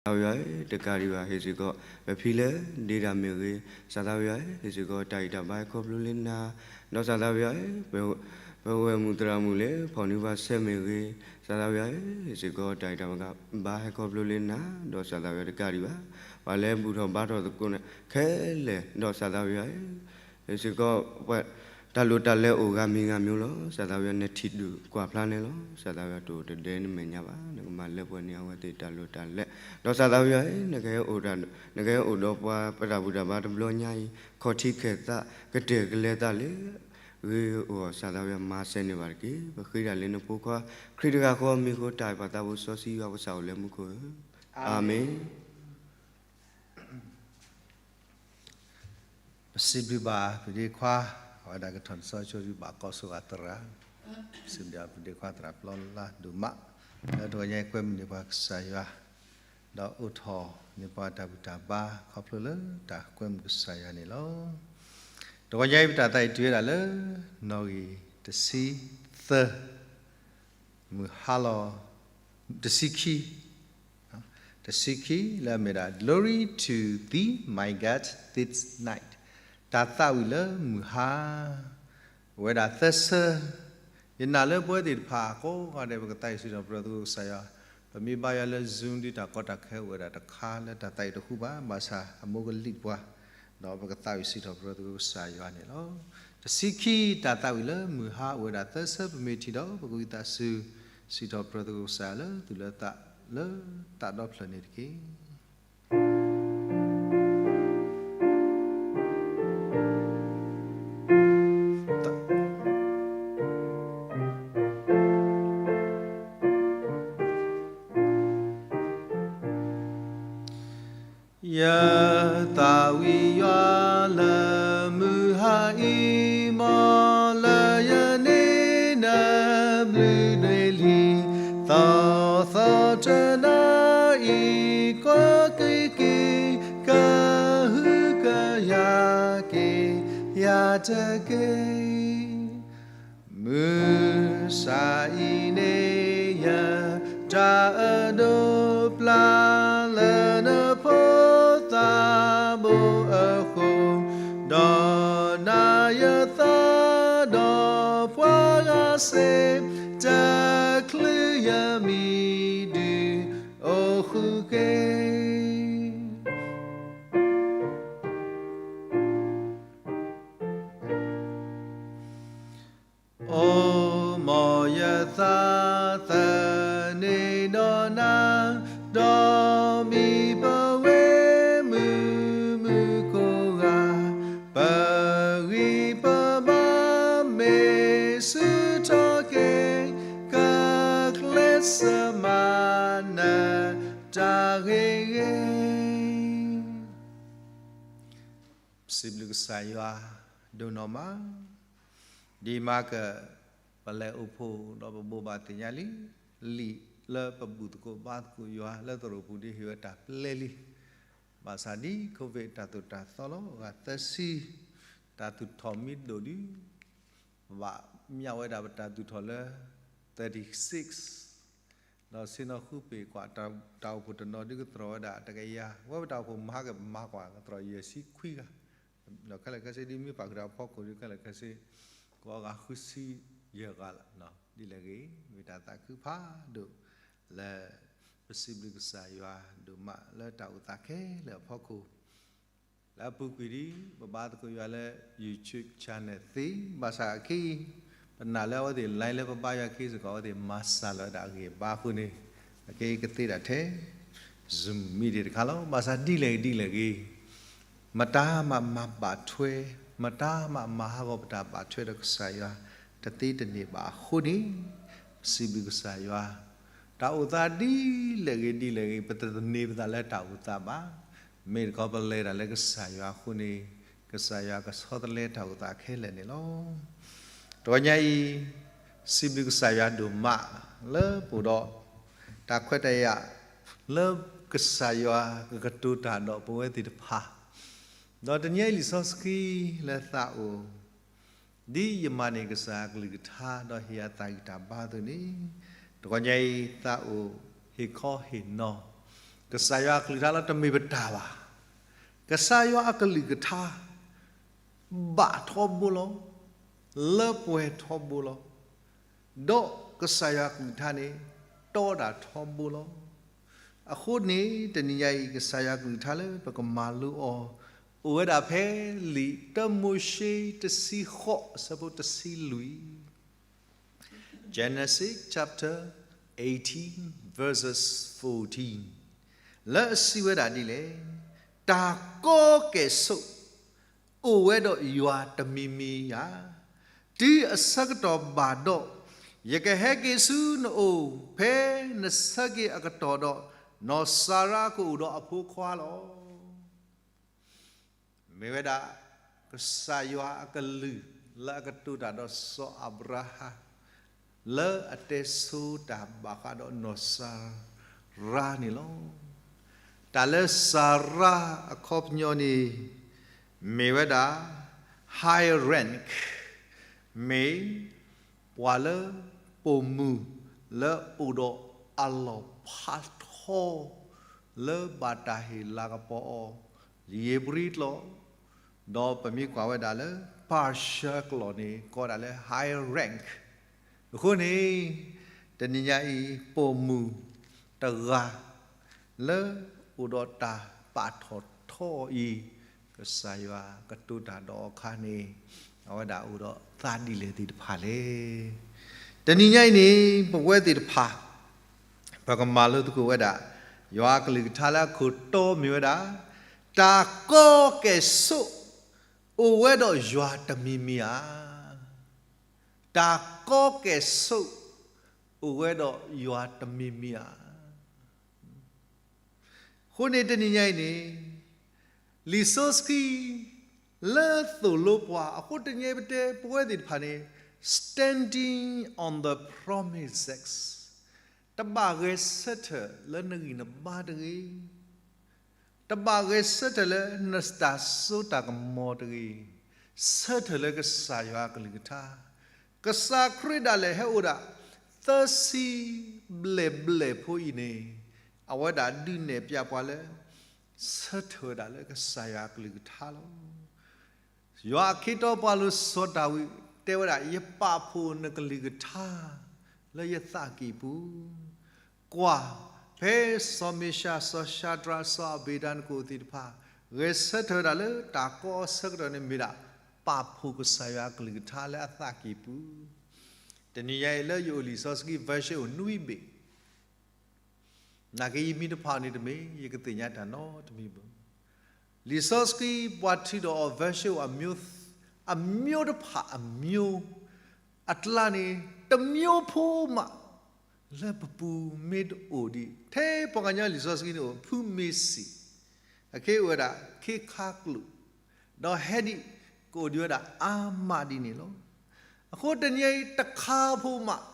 သးသးဝံၣ်ယွၤဧၢ, တကးဒံးဘၣ် ဟ့ၣ်စ့ၢ်ကီး ပဖံလၢဒ့တၢ်မ့ၢ်ဂ့ၤ, သးသးဝံၣ်ယွၤဧၢ, ဟ့ၣ်စ့ၢ်ကီးတၢ်ဂံၢ်တၢ်ဘါဟဲခီဖျိလၢနၤ, ဒီးသးသးဝံၣ်ယွၤဧၢ, ပဝဲၢ်မုၣ်သရၣ်မုၣ်လၢဖီၣ်နံၤပှၤဆဲးမ့ၢ်ဂ့ၤ, သးသးဝံၣ်ယွၤဧၢ, ဟ့ၣ်စ့ၢ်ကီးတၢ်ဂံၢ်တၢ်ဘါဟဲခီဖျိလၢနၤ, ဒီးသးသးဝံၣ်ယွၤတကးဒံးဘၣ်, ပှၤလၢဘူၣ်ထီၣ်ဘါထီၣ်သကိးနၤခဲလၢာ်, ဒီးသးသးဝံၣ်ယွၤဧၢ ဟ့ၣ်စ့ၢ်ကီး တၢ်လိၣ်တၢ်လဲၤအိၣ်ဂၤမံၤဂၤမံၤလီၤ. သးသးဝံၣ်ယွၤ နထံၣ်ဒုးကွၢ်ဖျါန့ၣ်လီၤ. သးသးဝံၣ်ယွၤ တအိၣ်တဒဲနမဲာ်ညါဘၣ်, နကမၤလၢပှဲၤန့ၢ်အဝဲသ့ၣ်တၢ်လိၣ်တၢ်လဲၤ, ဒီးသးသးဝံၣ်ယွၤဧၢ, နကဟဲအိၣ်ဒီးပှၤပတၢ်ဘူၣ်တၢ်ဘါတဘျီညါအံၤ, ခီၣ်ထံးခဲၣ်သး ကတဲာ်ကလဲၤသးလၢ ဂ့ၤအဂီၢ် သးသးဝံၣ်ယွၤ မၤစၢၤန့ၢ်ဘၣ်တက့ၢ်. ပဃ့တၢ်လၢနဖိခွါ ခရံာ်တဂၤဃီအမံၤအဃိ, တၢ်အဲၣ်ပၢ်သးဘိစီဆှံယွၤပကစၢ်အိၣ်လၢမူခိၣ်ဧၢ, အၤမ့ၣ်. ပစံးဘျုးဘၣ်ပဒ့ခွါ, အဝဲဒၣ်ကထီၣ်နစီဆိဒုးဘၣ်ကီၢ်ဆိၣ်ဂၤသရၣ်, ပစံးဘျုးပဒ့ခွါသရၣ်ပျီလါဒိၣ်မး, လၢတဂီၤညါအံၤကွဲမုာ်န့ၢ်ပှၤကစၢ်ယွၤ, ဒီးအိးထီၣ်န့ၢ်ပှၤတၢ်ဘူၣ်တၢ်ဘါ ခီဖျိလၢတၢ်ကွဲမုာ်ကစၢ်ယွၤန့ၣ်လီၤ. တဂီၤညါအံၤပတၢ်သးအံၤတုၤဝဲဒၣ်လၢ နီၣ်ဂံၢ်တဆံသၢ မုၢ်ဟါလီၤ, တဆံခံ, တဆံခံ လၢအမ့ၢ်ဒၣ် Glory to thee, my God, this night. တၢ်သးဝံၣ်လၢမုၢ်ဟါ, အိၣ်ဝဲဒၣ်သၢဆၢ, ယနာ်လၢပဝဲသ့ၣ်တဖၣ်ကိးဂၤဒဲး ပကသးဝံၣ်စံးထီၣ်ပတြၢၤသကိးကစၢ်ယွၤ, ပမ့ၢ်ဘါယွၤလၢ Zoom ဒ်တၢ်ကီတၢ်ခဲအိၣ်ဝဲဒၣ်တခါလၢတၢ်သးဝံၣ်တဟူဘၣ်, ဘၣ်ဆၣ်အမိၢ်ကလံၣ်ပှၤ, ဒီးပကသးဝံၣ်စံးထီၣ်ပတြၢၤသကိးကစၢ်ယွၤန့ၣ်လီၤ. တဆံခံ တၢ်သးဝံၣ်လၢမုၢ်ဟါအိၣ်ဝဲဒၣ်သၢဆၢ ပမ့ၢ်ထံၣ်ဒီး ပကဝံသးစူၤ စံးထီၣ်ပတြၢၤသကိးကစၢ်ယွၤလၢသူၣ်လၢသးလၢတၢ်ဒီဖျၢၣ်န့ၣ်တက့ၢ်. ယသးဝံၣ်ယွၤလၢမုၢ်ဟါအံၤ, မ်လၢယန့ၢ်နဘျုးနွံလံ, သီသီတနၤအံၤ ကွၢ်က့ၤက့ၤ, ကဟုကယာ်က့ၤယၤတက့ၢ်. မုၢ်ဆါအံၤန့ၣ်ယတၢ်အဒိးပျၢ် လၢနဖိသးဘိအဃိ, ဒီးနာ်ယသးဒီးပှၤဂၤစ့ၢ်, တချုးယမံၤဒုးအိၣ်ဃုာ်က့ၤ အိ မ်ယသးသန့ၤဒီးနၤ, ဒီးမံၤပဝဲမုၢ်မုၢ်ကိးဂၤ, ပဂံၢ်ပဘါမ့ၢ်ဆူၣ်ထီၣ်က့ၤ, ကကျဲးစၢးမၤနၢၤတၢ်ဂ့ၤဂ့ၤ ပစံးဘျုးကစၢ်ယွၤဒိၣ်နီၢ်မး, ဒ်မၤက ပလဲၤအိၣ်ဖှိၣ်ဒီးပဘိးဘၣ်သ့ၣ်ညါလံ, လံာ်လၢပဘူၣ်သကိးဘါသကိးယွၤလၢသရိာ်ပူၤဒ်ဟ့ၣ်ဝဲတၢ်ပျဲလံ, ဘၣ်ဆၣ်ဒ် COVID တၢ်သိၣ်တၢ်သီလီၤ အဂၤသၢဆံ, တၢ်သူၣ်ထီၣ်မ့ၢ်ဒိၣ်ဒုး ပဘၣ်မၠးဝဲဒၣ်ပတၢ်သူၣ်ထီၣ်လၢ thirty six, ဒီးဆ့ၣ်နီၤဃုပ့ၤကွၢ် တၢ်အိၣ်ဖှိၣ်တနီၤဒုးကသြီၤဝဲဒၣ်တကယၤ, ဝဲပတၢ်အိၣ်ဖှိၣ်မၤကမၤကွၢ် ကသြီၤယဲၢ်ဆံခွံဂၤ, ဒီးခဲလၢာ်ခဲဆ့ဒ်မ့ၢ်ပာ်ဃုာ်ဒီးအဖီခိၣ်ဒုး ခဲလၢာ်ခဲဆ့ ကိးဂၤဃုဆံယဲၢ်ဂၤလီၤ. ဒ်လဲၣ်ဂ့ၤ မ့ၢ်တၢ်သးခုဖးဒိၣ်လၢ ပစံးဘျုးကစၢ်ယွၤဒိၣ်မးလၢတၢ်အိၣ်သးခဲလၢာ်အဖီခိၣ် လၢအပူၤကွံာ်ဒ် ပဘါသကိးယွၤလၢ YouTube channel သ့, ဘၣ်ဆၣ်အခံ ပနာ်လၢအဝဲသ့ၣ် live လၢပဘါယွၤခံစ့ၢ်ကီး အဝဲသ့ၣ်မၤစှၤလီၤဝဲဒၣ်အဂံၢ်အဘါအဃိန့ၣ်, အက့ကသ့ဒၣ်ထဲ Zoom meeting တခါလီၤ. ဘၣ်ဆၣ်ဒ်လဲၣ်ဂ့ၤဒ်လဲၣ်ဂ့ၤ, မတၤမးမၤဘၣ်ထွဲ, မတၤမးမၤဟးဂီၤပတၢ်ဘၣ်ထွဲဒီးကစၢ်ယွၤ တသ့တန့ၢ်ဘၣ်အဃိန့ၣ်, ပစံးဘျုးကစၢ်ယွၤ တၢ်အိၣ်သးဒ်လဲၣ်ဂ့ၤဒ်လဲၣ်ဂ့ၤ, ပတသန့ၤပသးလၢတၢ်အိၣ်သးဘၣ်. မ့ၢ်တခီပလဲၤတၢ်လၢကစၢ်ယွၤအဃိန့ၣ်, ကစၢ်ယွၤကဆီတလဲတၢ်အိၣ်သးခဲလၢာ်န့ၣ်လီၤ. တဂီၤညါအံၤ, စံးဘျုးကစၢ်ယွၤဒိၣ်မးလၢပအိၣ်ဒီး တၢ်ခွဲးတၢ်ယာ်လၢကစၢ်ယွၤကကတိၤတၢ်ဒီးပဝဲသ့ၣ်တဖၣ်, ဒီးတနံၤအံၤလံာ်စီဆှံလၢသးအိၣ် ဒ်ယမၤန့ၢ်ကစၢ်အကလုၢ်ကထါ ဒီးဟ့ၣ်အသးဂံၢ်တၢ်ဘါအသိးန့ၣ်, တဂီၤညါအံၤသးအိၣ်ဟ့ၣ်ခီဟ့ၣ်နီၤ ကစၢ်ယွၤအကလုၢ်ကထါလၢတမ့ၢ်ပတၢ်ဘၣ်. ကစၢ်ယွၤအကလုၢ်ကထါ ဘၣ်ထီဘိလီၤ. လၢပှဲၤထီဘိလီၤ. ဒီးကစၢ်ယွၤအကလုၢ်ကထါန့ၣ် တီဒၣ်ထီဘိလီၤ. အဃိန့ၣ် တနံၤညါအံၤ ကစၢ်ယွၤအကလုၢ်ကထါလၢပကမၤလိအီၤ အိၣ်ဝဲဒၣ်ဖဲလံာ်တၢမိၤၡ့တဆံဃိး အဆၢဖိတဆံလွံၢ် Genesis chapter eighteen, verses fourteen လၢအစံးဝဲဒၣ်ဒ်လဲၣ်, တၢ်ကီကဲၣ်ဆိး အိၣ်ဝဲဒီးယွၤတမံၤမံၤဧါ. တုၤအဆၢကတီၢ်ဘၣ်ဒီး, ယကဟဲက့ၤဆူနအိၣ် ဖဲနဆၢက့ၤအကတီၢ်ဒီး, နီၢ်စၤရါကအိၣ်ဒီးအဖိခွါလီၤ. မ့ၢ်ဝဲဒၣ် ကစၢ်ယွၤအကလုၢ် လၢအကတိၤတၢ်ဒီးစီၤအၤဘြၤဟၣ် လၢအတဲဆိတၢ်ဘၣ်ဃးဒီးနီၢ်စၤရါန့ၣ်လီၤ. တၢ်လၢစၤရါအခီပညီန့ၣ် မ့ၢ်ဝဲဒၣ် high rank, မ့ၢ်ပှၤလၢပိာ်မုၣ်လၢအိၣ်ဒီးအလီၢ်ဖးထီ လၢဘၣ်တၢ်ဟ့ၣ်လၤကပီၤအီၤ ယံၤဧ့ၤဘြံၤကျိာ်, ဒီးပမ့ၢ်ကွၢ်ဝဲဒၣ်လၢ Persia ကျိာ်န့ၣ် ကိးဒၣ်လၢ high rank. အဃိန့ၣ် တနံၤညါအံၤ ပိာ်မုၣ်တဂၤ လၢအိၣ်ဒီးတၢ်ပာ်ထီၣ်ထီအံၤ, ကစၢ်ယွၤကတိၤတၢ်ဒီးအခါန့ၣ် အဝဲဒၣ်အိၣ်ဒီးသးဒ်လဲၣ်သ့ၣ်တဖၣ်လဲၣ်. တနံၤညါအံၤန့ၣ် ပဝဲသ့ၣ်တဖၣ် ပကမၤလိသကိးဝဲဒၣ် ယွၤအကလုၢ်ကထါလၢအခိၣ်တီမ့ၢ်ဝဲဒၣ်, တၢ်ကီကဲၣ်ဆိး အိၣ်ဝဲဒီးယွၤတမံၤမံၤဧါ. တၢ်ကီကဲၣ်ဆိး အိၣ်ဝဲဒီးယွၤတမံၤမံၤဧါ. အဃိန့ၣ်တနံၤညါအံၤန့ၣ် လံာ်စီဆှံ လၢသိၣ်လိပှၤ အဃိတနံၤညါအံၤပတဲပဝဲသ့ၣ်တဖၣ်န့ၣ် standing on the promises, တဘၣ်ဂဲၤဆၢထၢၣ်လၢနဂံၢ်နဘါတဂ့ၤ, တဘၣ်ဂဲၤဆၢထၢၣ်လၢနတၢ်စိတၢ်ကမီၤတဂ့ၤ, ဆၢထၢၣ်လၢကစၢ်ယွၤအကလုၢ်ကထါ, ကစၢ်ခရံာ်ဒၣ်လဲာ်ဟဲအိၣ်ဒၣ် သၢဆံဘျဲၣ်ဘျဲၣ်ဖိအံၤန့ၣ် အဝဲဒၣ်ဒုးနဲၣ်ဖျါပှၤလၢ ဆၢထၢၣ်ဝဲဒၣ်လၢကစၢ်ယွၤအကလုၢ်ကထါလီၤ. ယွၤအခ့တီပှၤလိၤစီၤဒၤဝံး တဲဝဲဒၣ် ယပာ်ဖှိၣ်နကလုၢ်ကထါ လၢယသးကံၢ်ပူၤ, ကွၢ်, ဖဲစီၤမ့ၡး, စီၤၡၤဒြး, စီၤအဘ့းနကိၤသ့ၣ်တဖၣ် ဂဲၤဆၢထၢၣ်ဝဲဒၣ်လၢတၢ်ကီအဆၢကတီၢ်န့ၣ်မ့ၢ်ဒၣ် ပာ်ဖှိၣ်ကစၢ်ယွၤအကလုၢ်ကထါလၢအသးကံၢ်ပူၤ, တနံၤညါအံၤလၢယအိၣ်လံာ်စီဆှံ version အိၣ်နွံဘ့ၣ် နာ်က့ယမံတဖၣ်န့ၣ်တမ့ၢ် ယကသ့ၣ်ညါတၢ်နီတမံၤဘၣ်. လံာ်စီဆှံပှၤထုးဒီးအီၤ version အမျိုး, အမျိုးတဖၣ်အမျိုး, အကျါန့ၣ် တမျိုးဖိမး လၢပပူၤမ့ၢ်တအိၣ်ဒံး, ထဲပှၤကညီလံာ်စီဆှံန့ၣ်အိၣ် ဖုမ့ၢ်စံး, အခဲအံၤအိၣ်ဝဲဒၣ် ခ့ခါကျိာ်, ဒီးဟဲဒံး ကအိၣ်ဒံးဝဲဒၣ်အါမးဒ်န့ၣ်လီၤ. အဃိတနံၤအံၤတခါဖိမး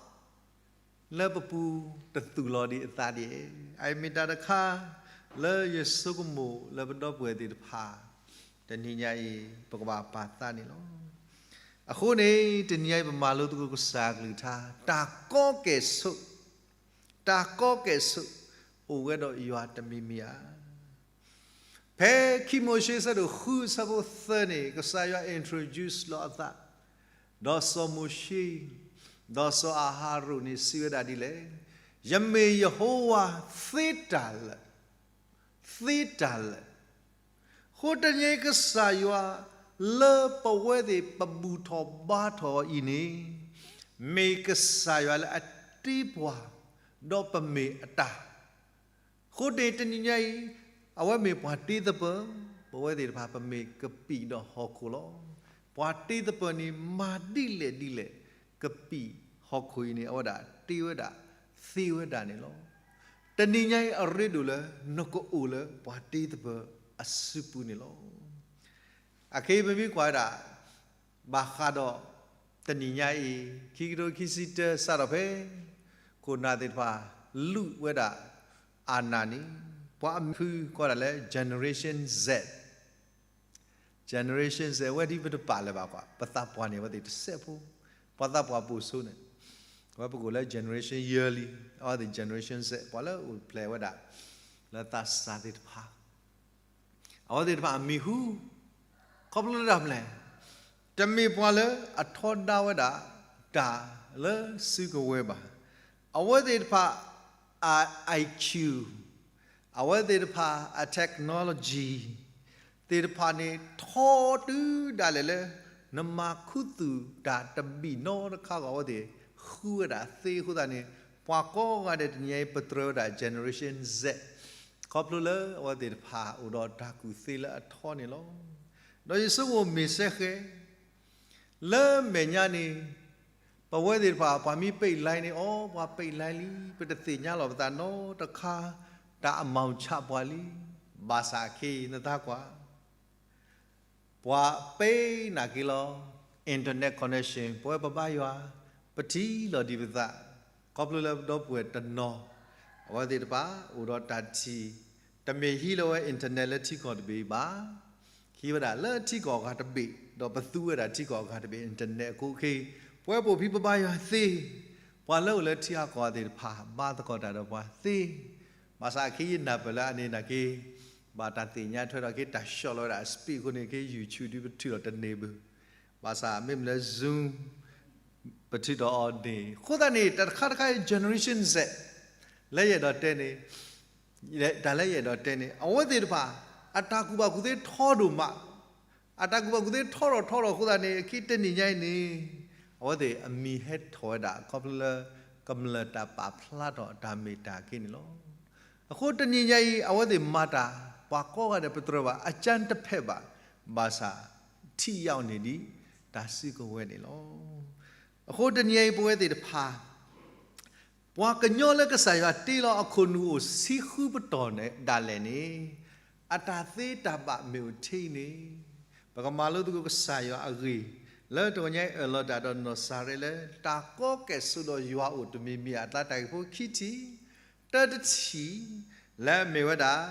လၢပပူၤတသူၣ်လီၤဒံးအသးဒ်အံၤ, အအံၤမ့ၢ်တၢ်တခါ လၢယဆိကမိၣ်လၢပဒီပုၢ်ဝဲၢ်သ့ၣ်တဖၣ် တနံၤညါအံၤ ပကဘၣ်ပာ်သးန့ၣ်လီၤ. အဃိန့ၣ် တနံၤညါအံၤပမၤလိသကိးကစၢ်အကလုၢ်ကထါ, တၢ်ကီကဲၣ်ဆိး, တၢ်ကီကဲၣ်ဆိး အိၣ်ဝဲဒီးယွၤတမံၤမံၤဧါ. ဖဲခံမိၤၡ့ဆၢဒိၣ်ဃုဆၢဖိသၢန့ၣ် ကစၢ်ယွၤ introduce လီၤအသး, ဒီးစီၤမိၤၡ့, ဒီးစီၤအၤဟရိၣ်န့ၣ်စံးဝဲဒၣ်ဒ်လဲၣ်, ယမ့ၢ်ယဟိဝၤသ့တၢ်လၢာ်, သ့တၢ်လၢာ်. အဃိတနံၤအံၤကစၢ်ယွၤ လၢပဝဲသ့ၣ်ပဘူၣ်ထီၣ်ဘါထီၣ်အီၤအံၤန့ၣ် မ့ၢ်ကစၢ်ယွၤလၢအတ့ပှၤ, ဒီးပမ့ၢ်အတၢ် အဃိန့ၣ်တနံၤညါအံၤ အဝဲမ့ၢ်ပှၤတ့သပၢၤ, ပဝဲသ့ၣ်တဖၣ်ပမ့ၢ်ကပံာ်ဒီးဟီၣ်ခိၣ်လီၤ. ပှၤတ့သပၢၤန့ၣ် မၤဒ်လဲၣ်ဒ်လဲၣ် ကပံာ်ဟီၣ်ခိၣ်အံၤန့ၣ် အဝဲဒၣ်တ့ဝဲဒၣ် သ့ဝဲဒၣ်န့ၣ်လီၤ. တနံၤညါအံၤအရ့ဒိၣ်လၢ နကအိၣ်လၢပှၤတ့သပၢၤအစုပူၤန့ၣ်လီၤ. အခဲအံၤပမ့ၢ်ကွၢ်ဝဲဒၣ် ဘၣ်ဃးဒီး တနံၤညါအံၤ ခံကထိခံဆံတၢ စးထီၣ်ဖဲ ခိၣ်နၢ်သ့ၣ်တဖၣ် လုၢ်ဝဲဒၣ် အာဏာ န့ၣ် ပှၤအဖုကိးဒၣ်လၢ Generation Z, Generation Z အဝဲဒ်ပတပာ်လၢၤဘၣ်ကွၢ် ပသးပှၢ်န့ၣ် အဝဲသ့ၣ်တစဲးဖိ, ပှၤသးပှၢ်ပိာ်ဆိန့ၣ် အဝဲပကိးလၢ Generation Y လံ, အဝဲသ့ၣ် Generation Z ပှၤလၢအိၣ်ဖျဲၣ်ဝဲဒၣ် လၢသးစၢ်သ့ၣ်တဖၣ်, အဝဲသ့ၣ်တဖၣ်အမံၤဟူ, ခီဖျိလၢတၢ်မနုၤလဲၣ်, တမ့ၢ်ပှၤလၢအထီဒါဝဲဒၣ်တၢ်လၢစုကဝဲၤဘၣ်. အဝဲသ့ၣ်တဖၣ်အ I Q, အဝဲသ့ၣ်တဖၣ်အ technology သ့ၣ်တဖၣ်န့ၣ် ထီတုၤဒၣ်လဲာ်လၢ နမၤခူသူၣ်တၢ်တဘ့ၣ်နီတခါဂီၢ် အဝဲသ့ၣ်ဃုဝဲဒၣ်သ့အဃိသတးန့ၣ်, ပှၤကိးဂၤဒဲးတနံၤညါအံၤ ပတြၢၤဝဲဒၣ် Generation Z ခီဖျိလၢအဝဲသ့ၣ်တဖၣ်အိၣ်ဒီးတၢ်ကူၣ်သ့လၢအထီန့ၣ်လီၤ. ဒီးယဆိကမိၣ်မ့ၢ်စ့ၢ်ကီး လၢမဲာ်ညါန့ၣ် ပဝဲသ့ၣ်တဖၣ် ပှၤမ့ၢ်ပိတ် line န့ၣ် အိ ပှၤပိတ် line လံ, ပတသ့ၣ်ညါလီၤပသးနီတခါ, တၢ်အမီၢ်ဆးပှၤလံ, ဘၣ်ဆၣ်ခဲအံၤနသးကွၢ် ပှၤပိတ်နာ်က့လီၤ internet connection ပဝဲပဘါယွၤ, ပထံၣ်လီၤဒံးပသး, ခီဖျိလၢပဒီပုၢ်ဝဲၢ်တနီၤ, အဝဲသ့ၣ်တဖၣ်အိၣ်ဒီးတၢ်ထံၣ်, တမ့ၢ်ဟံးလီၤဝဲ internet လၢထံကီၢ်တဘ့ၣ်ဘၣ်, ဟံးဝဲဒၣ်လၢထံကီၢ်အဂၤတဘ့ၣ်, ဒီးပသူဝဲဒၣ်ထံကီၢ်အဂၤတဘ့ၣ် internet အဃိခဲအံၤ, ပဝဲပိာ်ဖံပဘါယွၤသ့, ပှၤလၢအိၣ်လၢထံဂၤကီၢ်ဂၤသ့ၣ်တဖၣ် ဘါသကိးတၢ်ဒီးပှၤသ့, ဘၣ်ဆၣ်အခဲအံၤယနၢ်ပၢၢ်လၢအန့ၣ်နာ်က့ ဘၣ်တၢ်သ့ၣ်ညါထွဲဒီးက့ တၢ်ဆှီလီၤဝဲဒၣ် speed အဃိန့ၣ် က့ YouTube ဒုးပထုးထီၣ်တန့ၢ်ဘၣ်, ဘၣ်ဆၣ်မ့မ့ၢ်လၢ Zoom ပထုးထီၣ်အီၤန့ၣ်, အဃိသတးန့ၣ် တၢ်တခါတခါအံၤ Generation Z လၢယအဲၣ်ဒိးတဲန့ၣ်, တၢ်လၢယအဲၣ်ဒိးတဲန့ၣ် အဝဲသ့ၣ်တဖၣ် အတၢ်ကူၣ်ဘၣ်ကူၣ်သ့ထီဒိၣ်မး, အတၢ်ကူၣ်ဘၣ်ကူၣ်သ့ထီထီၣ်ထီထီၣ်အဃိသတးန့ၣ် အခဲတနံၤညါအံၤန့ၣ်, အဝဲသ့ၣ်အမံၤဟဲထီၣ်ဝဲဒၣ် ခီဖျိလၢ ကမျၢၢ်တၢ်ပာ်ဖျါထီၣ်အတၢ်မ့ၢ်တၢ်က့န့ၣ်လီၤ. အဃိတနံၤညါအံၤ အဝဲသ့ၣ်မၤတၢ် ပှၤကိးဂၤဒဲးပတြၢၤဘၣ် အကြမ်းတဖက်ဘၣ်, ဘၣ်ဆၣ်ထံၣ်ယါအီၤန့ၣ်ဒ်တၢ်စုကဝဲၤန့ၣ်လီၤ. အဃိတနံၤညါအံၤ ပဝဲသ့ၣ်တဖၣ် ပှၤကညီလၢကစၢ်ယွၤတ့လီၤအခိၣ်နူာ်အိၣ်ဆံဃုပတီၢ်ဒၣ်လဲာ်န့ၣ်, အတၢ်သ့တၢ်ဘၣ်မ့ၢ်အိၣ်ထဲအံၤန့ၣ်, ပကမၤလိသကိးကစၢ်ယွၤအဂ့ၢ်, လၢတဂီၤညါအံၤအၢၣ်လီၤတၢ်ဒီးနီၢ်စၤရဲလၢ တၢ်ကီကဲၣ်ဆိးဒီးယွၤအိၣ်တမံၤမံၤအကျါ တၢ်ဂ့ၢ်ဖိခံထံၣ်, တၢတထံၣ်, လၢအမ့ၢ်ဝဲဒၣ်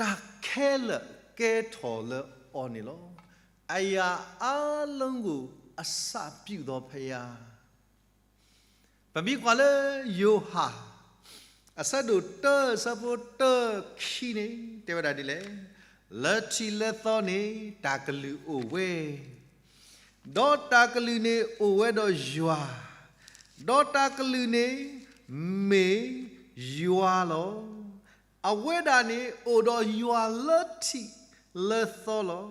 တၢ်ခဲလၢာ်ကဲထီၣ်လၢအီၤန့ၣ်လီၤ. အရာအားလုံးကို အစပြုသောဘုရား ပမ့ၢ်ကွၢ်လၢယိၤဟၣ် အဆၢဒိၣ်တၢ အဆၢဖိတၢ ခံန့ၣ် တဲဝဲဒၣ်ဒ်လဲၣ်, လၢထံးလၢသီန့ၣ် တၢ်ကလုၢ်အိၣ်ဝဲ, ဒီးတၢ်ကလုၢ်န့ၣ်အိၣ်ဝဲဒီးယွၤ, ဒီးတၢ်ကလုၢ်န့ၣ်မ့ၢ်ယွၤလီၤ. အဝဲဒၣ်န့ၣ်အိၣ်ဒီးယွၤလၢထံးလၢသီလီၤ.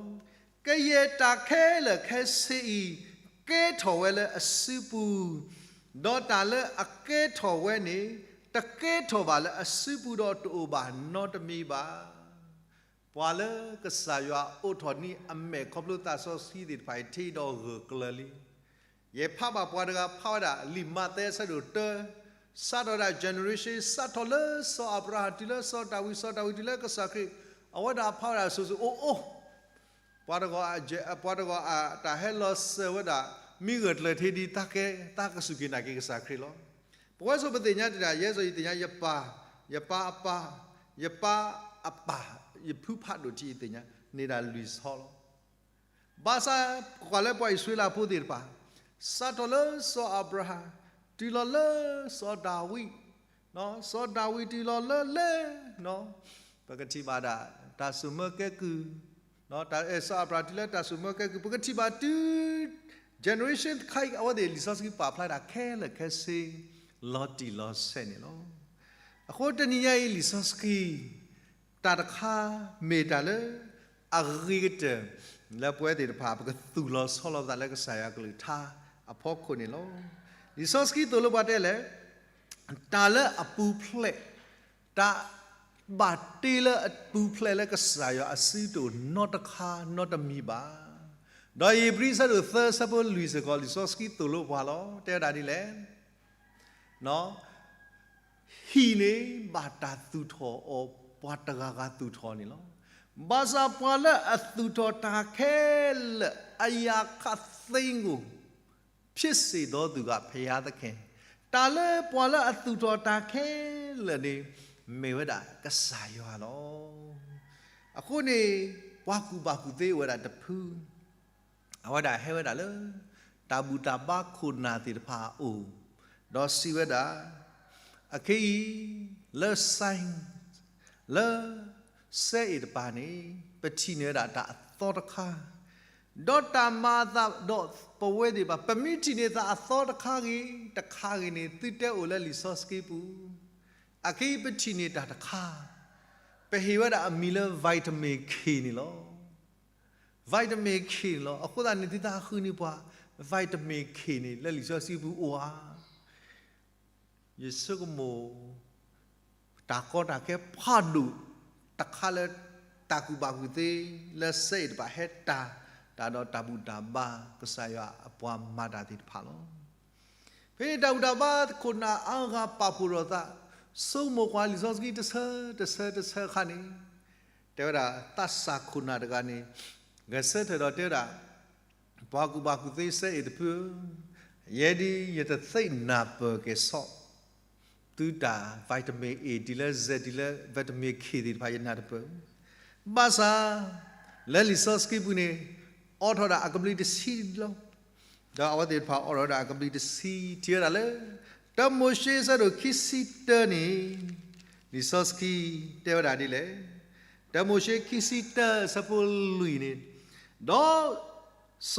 ကယဲၢ်တၢ်ခဲလၢာ်ခဲဆ့အံၤ ကဲထီၣ်ဝဲလၢအစုပူၤ, ဒီးတၢ်လၢအကဲထီၣ်ဝဲန့ၣ် တကဲထီၣ်ဘၣ်လၢအစုပူၤဒီးတအိၣ်ဘၣ်နီတမံၤဘၣ်. ပှၤလၢကစၢ်ယွၤအိးထီၣ်န့ၢ်အမဲာ်ခီဖျိသးစီဆှံသ့ၣ်တဖၣ်အံၤ ထံၣ်ဒီးဂၢၢ်ကျၢၤလံ. ယဖးဘၣ်ပှၤတဂၤဖးဝဲဒၣ် လံာ်မးသဲအဆၢဒိၣ်တၢ, စးထီၣ်ဝဲဒၣ် generation စးထီၣ်လၢစီၤအၤဘြၤဟၣ် တုၤလၢစီၤဒၤဝံး စီၤဒၤဝံးတုၤလၢကစၢ်ခရံာ်, အဝဲဒၣ်ဖးဝဲဒၣ်စိၤစိၤအိၣ်အိၣ်, ပှၤတဂီၤ, ပှၤတဂီၤအတၢ်ဟဲလီၤစၢၤဝဲဒၣ် မ့ၢ်ဂၢၢ်ကျၢၤထဲဒ်တၢ်ကဲ တၢ်ကစူၢ်က့ၤနာ်က့ၤကစၢ်ခရံာ်လီၤ. ပဝဲစိၤပသ့ၣ်ညါတ့ၢ်ဒၣ် ယဲစိၤယသ့ၣ်ညါ ယပၢ်, ယပၢ်အပၢ်, ယပၢ်အပၢ်, ယဖုဖးဒိၣ်ထံယသ့ၣ်ညါ န့ၣ်ဒၣ်လွံၢ်ဆီလီၤ. ဘၣ်ဆၣ်ကွၢ်လၢပှၤအံၣ်စရ့လးဖိသ့ၣ်တဖၣ်, စးထီၣ်လၢစီၤအၤဘြၤဟၣ် တုၤလီၤလၢစီၤဒၤဝံး, စီၤဒၤဝံးတုၤလီၤလၢလဲၣ်, ပကထံၣ်ဘၣ်ဒၣ် တၢ်စိာ်မၢကဲကုၢ်, စီၤအၤဘြၤဟၣ်တုၤလၢတၢ်စိာ်မၢကဲကုၢ် ပကထံၣ်ဘၣ်တုၤ generation တခါအံၤ အဝဲသ့ၣ်လံာ်စီဆှံပာ်ဖျါဒၣ်ခဲလၢာ်ခဲဆ့ လီၤတံၢ်လီၤဆဲးန့ၣ်လီၤ. အဃိတနံၤညါအံၤ လံာ်စီဆှံ တၢ်တခါ မ့ၢ်တၢ်လၢ အဂ့ၤကတၢၢ် လၢပဝဲသ့ၣ်တဖၣ် ပကသူၣ်လီၤဆီလီၤပသးလၢကစၢ်ယွၤကလုၢ်ကထါအဖီခိၣ်န့ၣ်လီၤ. လံာ်စီဆှံသိၣ်လိပှၤတဲလဲၣ်, တၢ်လၢအပူၤဖျဲး, တၢ်ဘၣ်တ့လၢအပူၤဖျဲးလၢကစၢ်ယွၤအစုတအိၣ်နီတခါနီတမံၤဘၣ်. ဒီးဧ့ၤဘြံၤအဆၢဒိၣ်သၢ အဆၢဖိလွံၢ်စ့ၢ်ကီး လံာ်စီဆှံသိၣ်လိပှၤလီၤ. တဲဝဲဒၣ်ဒ်လဲၣ် ဟံၣ်န့ၣ်ဘၣ်တၢ်သူၣ်ထီၣ်အီၤ ပှၤတဂၤဂၤသူၣ်ထီၣ်န့ၣ်လီၤ. ဘၣ်ဆၣ်ပှၤလၢအသူၣ်ထီၣ်တၢ်ခဲလၢာ် အရာခပ်သိမ်းကို ဖြစ်စေသောသူက ဘုရားသခင်, တၢ်လၢပှၤလၢအသူၣ်ထီၣ်တၢ်ခဲလၢာ်န့ၣ် မ့ၢ်ဝဲဒၣ်ကစၢ်ယွၤလီၤ. အဃိန့ၣ် ပှၤကူၣ်ဘၣ်ကူၣ်သ့အိၣ်ဝဲဒၣ်တဖု အဝဲဒၣ်ဟဲဝဲဒၣ်လၢ တၢ်ဘူၣ်တၢ်ဘါခိၣ်နၢ်သ့ၣ်တဖၣ်အအိၣ်, ဒီးစံးဝဲဒၣ်, အခဲအံၤ လၢ science လၢစဲအ့ၣ်တပၤန့ၣ် ပထံၣ်န့ၢ်ဝဲဒၣ်တၢ်အသီတခါ, ဒီးတၢ်မၤအသးဒီးပဝဲသ့ၣ်တဖၣ် ပမ့ၢ်ထံၣ်န့ၢ်သးအသီတခါဂ့ၤ တခါဂ့ၤန့ၣ် သုတဲအိၣ်လၢလံာ်စီဆှံပူၤ, အခဲအံၤပထံၣ်န့ၢ်တၢ်တခါ, ပဟ့ၣ်ဝဲဒၣ်အမံၤလၢ vitamin K န့ၣ်လီၤ. vitamin K န့ၣ်လီၤ. အဃိသတးန့ၣ် သုသးဃုန့ၢ်ပှၤ vitamin K န့ၣ် လၢလံာ်စီဆှံပူၤအိၣ်ဧါ. ယဆိကမိၣ် တၢ်ကီတၢ်ခဲဖးဒိၣ်တခါလၢ တၢ်ကူၣ်ဘၣ်ကူၣ်သ့လၢစဲအ့ၣ်တပၤဟဲတၢ် တၢ်ဒီးတၢ်ဘူၣ်တၢ်ဘါ ကစၢ်ယွၤအပှၤမၤတၢ်သ့ၣ်တဖၣ်လီၤ. ဖဲန့ၣ်တၢ်ဘူၣ်တၢ်ဘါခိၣ်နၢ်အါဂၤပာ်ဖှိၣ်ထီၣ်သး, ဆိကမိၣ်ကွၢ်လံာ်စီဆှံတဆၢတဆၢတဆၢအခါန့ၣ်, တဲဝဲဒၣ်သးစၢ်ခိၣ်နၢ်တဂၤန့ၣ် ဂဲၤဆၢထၢၣ်ဒီးတဲဝဲဒၣ် ပှၤကူၣ်ဘၣ်ကူၣ်သ့စဲအ့ၣ်တဖုဧၢ, ယဲဒၣ်ယတသ့ၣ်နၢ်ပၢၢ်က့ၤဆီၣ် သုတၢ် vitamin A ဒ်လဲၣ် Z ဒ်လဲၣ် vitamin K သ့ၣ်တဖၣ်ယနၢ်တပၢၢ်, ဘၣ်ဆၣ် လၢလံာ်စီဆှံပူၤန့ၣ် အိးထီၣ်ဒၣ်အကဘျံးတဆံလီၤ. ဒီးအဝဲသ့ၣ်တဖၣ်အိးထီၣ်ဒၣ်အကဘျံးတဆံ ထံၣ်ဝဲဒၣ်လၢ တၢမိၤၡ့အဆၢဒိၣ်ခံဆံတၢန့ၣ် လံာ်စီဆှံတဲဝဲဒၣ်ဒ်လဲၣ်. တၢမိၤၡ့ခံဆံတၢအဆၢဖိလွံၢ်န့ၣ်, ဒီး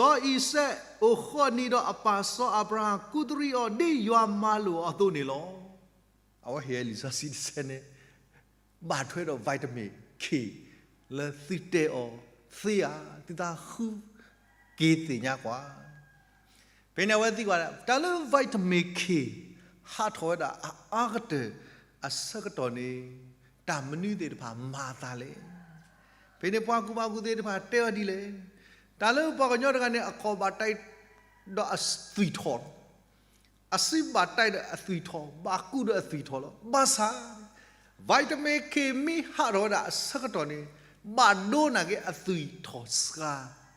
စီၤအံၤစဲးအိၣ်ဃီနံၤဒီးအပၢ်စီၤအၤဘြၤဟၣ်ကူးတရံးအီၤ ဒ်ယွၤမၤလိာ်အီၤအသိးန့ၣ်လီၤ. အဝဲဟ့ၣ်လံာ်စီဆှံတဆၢန့ၣ် ဘၣ်ထွဲဒီး vitamin K လၢသုတဲအီၤသ့ဧါ, သုသးဃုက့ၤသ့ၣ်ညါကွၢ်. ဖဲန့ၣ်အဝဲသံကွၢ် တၢ်လၢ vitamin K ဟးထီၣ်ဝဲဒၣ်အအါကတၢၢ်အဆၢကတီၢ်န့ၣ် တၢ်မနုၤသ့ၣ်တဖၣ်မၤအသးလဲၣ်. ဖဲန့ၣ်ပှၤကူၣ်ဘၣ်ကူၣ်သ့သ့ၣ်တဖၣ်တဲအီၤဒ်လဲၣ်. တၢ်လၢပှၤကညီတဂၤန့ၣ် အကီၢ်ဘၣ်တၢ်ဒီးအသွံၣ်ထီၣ် အစုဘၣ်တၢ်ဒီးအသွံၣ်ထီၣ်, ဘၣ်ကူဒီးအသွံၣ်ထီၣ်လီၤ. ဘၣ်ဆၣ် vitamin K မ့ၢ်ဟးထီၣ်ဝဲဒၣ်အဆၢကတီၢ်န့ၣ် ဘၣ်ဒိနာ်က့အသွံၣ်ထီၣ်စှၤ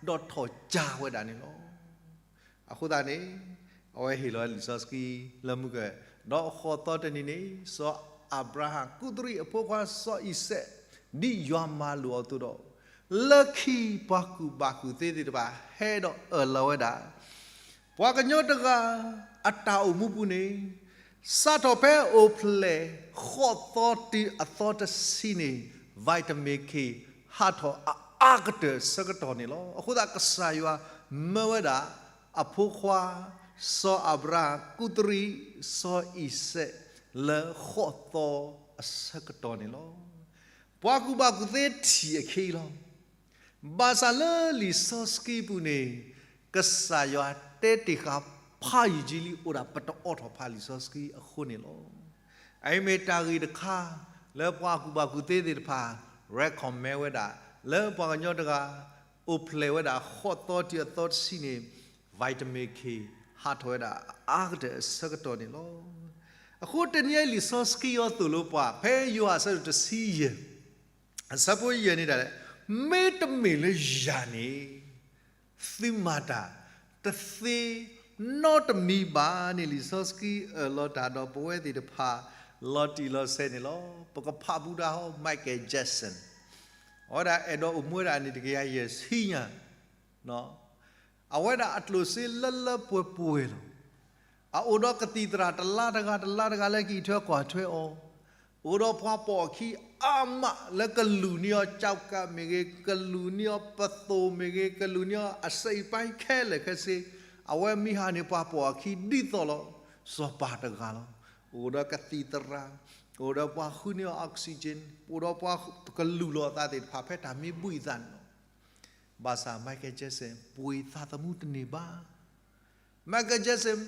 ဒီးထီၣ်ကၢဝဲဒၣ်န့ၣ်လီၤ. အဃိသတးန့ၣ် အဝဲဟ့ၣ်လီၤလံာ်စီဆှံလၢမုၢ်ကဲ ဒီးဃိးသီတနံၤန့ၣ် စီၤအၤဘြၤဟၣ်ကူးတရံးအဖိခွါစီၤအံၤစဲး ဒ်ယွၤမၤလိာ်အီၤအသိးဒီး လၢခံပှၤကူၣ်ဘၣ်ကူၣ်သ့သ့ၣ်တဖၣ်ဟဲဒီးအၢၣ်လီၤဝဲဒၣ် ပှၤကညီတဂၤအတၢ်အိၣ်မူပူၤန့ၣ် စးထီၣ်ဖဲအိၣ်ဖျဲၣ်ဃိးသီတုၤအသီတဆံန့ၣ် vitamin K ဟးထီၣ်အအါကတၢၢ်ဆၢကတီၢ်န့ၣ်လီၤ. အဃိသတးကစၢ်ယွၤမၢဝဲဒၣ်အဖိခွါ စီၤအၤဘြၤဟၣ်ကူးတရံး စီၤအံၤစဲး လၢဃိးသီအဆၢကတီၢ်န့ၣ်လီၤ. ပှၤကူၣ်ဘၣ်ကူၣ်သ့ထံၣ်အခံလီၤ. ဘၣ်ဆၣ်လၢလံာ်စီဆှံပူၤန့ၣ် ကစၢ်ယွၤတဲတ့ၢ်ဃာ်ဖးယံာ်ကံလံ အိၣ်ဒၣ်ပတအိးထီၣ်ဖးလံာ်စီဆှံအဃိန့ၣ်လီၤ. အအံၤမ့ၢ်တၢ်ဂ့ၢ်တခါ လၢပှၤကူၣ်ဘၣ်ကူၣ်သ့သ့ၣ်တဖၣ် recommend ဝဲဒၣ် လၢပှၤကညီတဂၤ အိၣ်ဖျဲၣ်ဝဲဒၣ်ဃိးသီတုၤအသီတဆံန့ၣ် vitamin K ဟးထီၣ်ဝဲဒၣ်အအါကတၢၢ်အဆၢကတီၢ်န့ၣ်လီၤ. အဃိတနံၤအံၤလံာ်စီဆှံအံၤသိၣ်လိပှၤ ဖဲယိၤဟၣ်အဆၢဒိၣ်တဆံယဲၢ် အဆၢဖိယဲၢ်န့ၣ်ဒၣ်လဲာ်, မ့တမ့ၢ်လၢယၤန့ၣ် သုမၤတၢ်တသ့နီတမံၤဘၣ်န့ၣ် လံာ်စီဆှံအၢၣ်လီၤတၢ်ဒီးပဝဲသ့ၣ်တဖၣ် လီၤတံၢ်လီၤဆဲးန့ၣ်လီၤ. ပကဖးဘူးတၢ်ဟီ Michael Jackson အဝဲဒၣ်အဲၣ်ဒိးအိၣ်မူဝဲဒၣ်အနံၣ်တကယၤယဲၢ်ဆံညါ အဝဲဒၣ်အကျိၣ်စ့လၢလၢပှဲၤပှဲၤလီၤ. အအိၣ်ဒီးကသံၣ်သရၣ်တလါတဂၤတလါတဂၤလၢကအံးထွဲကွၢ်ထွဲအီၤ, အိၣ်ဒီးပှၤပိာ်အခံအါမးလၢကလူၤန့ၢ်အီၤ ကၠီကးမ့ၢ်ဂ့ၤ, ကလူၤန့ၢ်အီၤပသိၣ်မ့ၢ်ဂ့ၤ, ကလူၤန့ၢ်အီၤအစိတ်အပိုင်းခဲလၢာ်ခဲဆ့, အဝဲမ့ၢ်ဟးန့ၢ်ပှၤပိာ်အခံဒ်သိးလီၤ. စီၤပၤတဂၤလီၤ. အိၣ်ဒီးကသံၣ်သရၣ်, အိၣ်ဒီးပှၤဃုန့ၢ်အီၤ oxygen, အိၣ်ဒီးပှၤကလူၤလီၤအသးသ့ၣ်တဖၣ်ဖဲတၢ်မ့ၢ်ဘှံးအသးန့ၣ်လီၤ. ဘၣ်ဆၣ် Michael Jackson ပှ့ၤသးသမူတန့ၢ်ဘၣ်. Michael Jackson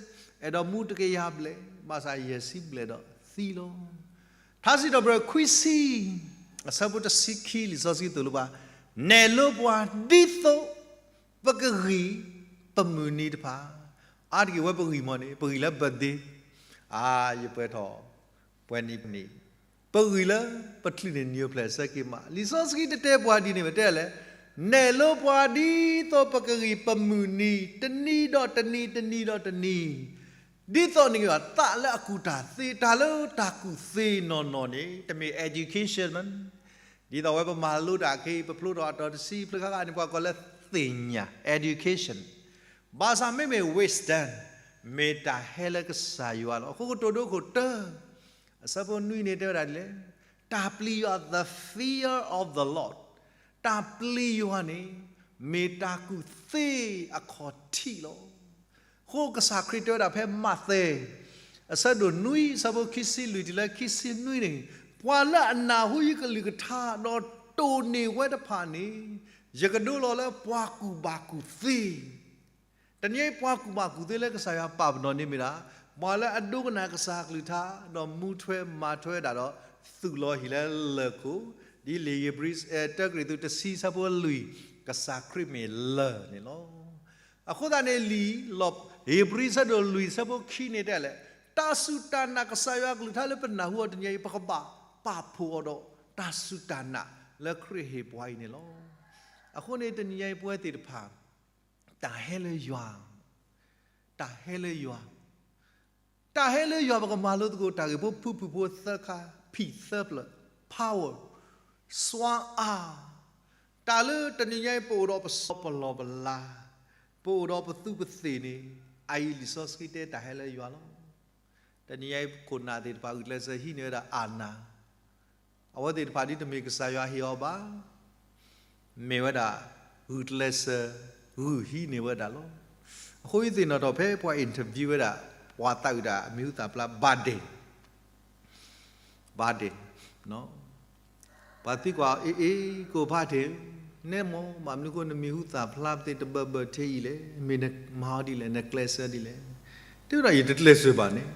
အဲၣ်ဒိးမူတကယၤဘျဲၣ်, ဘၣ်ဆၣ်ယဲၢ်ဆံဘျဲၣ်ဒီးသံလီၤ. ထါစံးထီၣ်ပတြၢၤခွံဆံ အဆၢဖိတဆံခံ လံာ်စီဆှံသိၣ်လိပှၤ, နဲၣ်လိပှၤဒ်သိး ပကဂံၢ်ပမုၢ်နံၤတဖၣ်, အါတက့ၢ်ဝဲပဂံၢ်မီၢ်န့ၣ် ပဂံၢ်လၢ birthday, အါ ယပှဲၤထီၣ် ပှဲၤနံၣ်ပနံၣ်, ပဂံၢ်လၢပချုးန့ၣ် နံၤအိၣ်ဖျဲၣ်ဆၢက့ၤမး, လံာ်စီဆှံတတဲပှၤဒ်န့ၣ်ဘၣ်, တဲလဲၣ်, နဲၣ်လိပှၤဒ်သိးပကဂံၢ်ပမုၢ်နံၤ တနံၤဒီးတနံၤ တနံၤဒီးတနံၤ, ဒ်သိးန့ၣ်ဂ့ၤဘၣ် သးလၢအကူၣ်တၢ်သ့ တၢ်လၢတၢ်ကူၣ်သ့နီၢ်နီၢ်န့ၣ် တမ့ၢ် education မး, ဒ်သိးဝဲပမၤလိတၢ်ခဲအံၤ ပဖျိထီၣ်အတီၤတဆံ ဖျါဃာ်န့ၣ် ပှၤကိးလၢသ့ၣ်ညါ education, ဘၣ်ဆၣ်မ့မ့ၢ် wisdom မ့ၢ်တၢ်ဟဲလၢကစၢ်ယွၤလီၤ. အဃိကတိၤဒိခိၣ်တၢ အဆၢဖိနွံန့ၣ်တဲဝဲဒၣ်ဒ်လဲၣ်, တၢ်ပျံၤယွၤ the fear of the Lord, တၢ်ပျံၤယွၤန့ၣ် မ့ၢ်တၢ်ကူၣ်သ့အခီၣ်ထံးလီၤ. အဃိကစၢ်ခရံာ်တဲဝဲဒၣ်ဖဲမးသဲ အဆၢဒိၣ်နွံ အဆၢဖိခံဆံလွံၢ်တုၤလၢခံဆံနွံန့ၣ်, ပှၤလၢအနၢ်ဟူယကလုၢ်ကထါ ဒီးတိၢ်န့ၢ်ဝဲတဖၣ်န့ၣ်, ယကဒိလီၤလၢပှၤကူၣ်ဘၣ်ကူၣ်သ့ တနံၤအံၤ ပှၤကူၣ်ဘၣ်ကူၣ်သ့လၢကစၢ်ယွၤပာ်ပနီၣ်န့ၣ်မ့ၢ်ဒၣ် ပှၤလၢအဒိကနၣ်ကစၢ်ကလုၢ်ကထါ ဒီးမူထွဲမၤထွဲဒၣ်ဒီး သူၣ်လီၤဟံၣ်လၢလၢၢ်ခိၣ်, ဒ်လံာ်ဧ့ၤဘြံၤ တၢကရံၣ်သူးတဆံဆၢဖိလွံၢ်, ကစၢ်ခရံာ်မ့ၢ်လၢၢ်န့ၣ်လီၤ. အဃိသတးန့ၣ်လံာ်လီၤ ဧ့ၤဘြံၤဆၢဒိၣ်လွံၢ်ဆၢဖိခံန့ၣ်တဲလဲၣ်, တၢ်စူၢ်တၢ်နာ်ကစၢ်ယွၤကလုၢ်ကထါလၢပနၢ်ဟူအီၤတနံၤအံၤ ပကဘၣ်ပာ်ဖှိၣ်အီၤဒီး တၢ်စူၢ်တၢ်နာ်လၢခရံာ်ဟ့ၣ်ပှၤအံၤန့ၣ်လီၤ. အဃိန့ၣ်တနံၤအံၤပဝဲသ့ၣ်တဖၣ် တၢ်ဟဲလၢယွၤ, တၢ်ဟဲလၢယွၤ, တၢ်ဟဲလၢယွၤ ပကမၤလိသကိးတၢ်ဂ့ၢ်ဖိ ဖုၣ်ဖုၣ်ဖိသၢခါ, ဖံးသၢဖျၢၣ်, power, စွမ်းအား, တၢ်လၢတနံၤညါအံၤ ပအိၣ်ဒီးပစီပလီၢ်ပလၤ, ပအိၣ်ဒီးပသူပသ့ၣ်န့ၣ်, အအံၤလံာ်စီဆှံတဲတၢ်ဟဲလၢယွၤလီၤ. တနံၤညါအံၤခိၣ်နၢ်သ့ၣ်တဖၣ်ဂုာ်ကျဲးစၢးဟံးန့ၢ်ဝဲဒၣ်အၢၣ်နၢ် အဝဲသ့ၣ်တဖၣ်ဒ်တမ့ၢ်ကစၢ်ယွၤဟ့ၣ်အီၤဘၣ်, မ့ၢ်ဝဲဒၣ် ဂုာ်ကျဲးစၢး ဂုာ်ဟံးန့ၢ်ဝဲဒၣ်လီၤ. အဃိယသ့ၣ်နီၣ်ထီၣ်ဖဲပှၤ interview ဝဲဒၣ် ပှၤသးဝံၣ်တၢ်အမံၤဟူသၣ်ဖျါ Biden, Biden, ပှၤသံကွၢ်အီၤ အ့ အ့ ကိၣ်ဖးထ့ၣ်, နဲမ့ၢ် ဘၣ်မနုၤဃိနမံၤဟူသၣ်ဖျါပသ့ၣ်တဘၢဘၢထဲအံၤလဲၣ်, မ့ၢ်နမၤအီၤဒ်လဲၣ်, နကျဲးစၢးဒ်လဲၣ်. တဲဝဲဒၣ် ယတကျဲးစၢးဘၣ်န့ၣ်,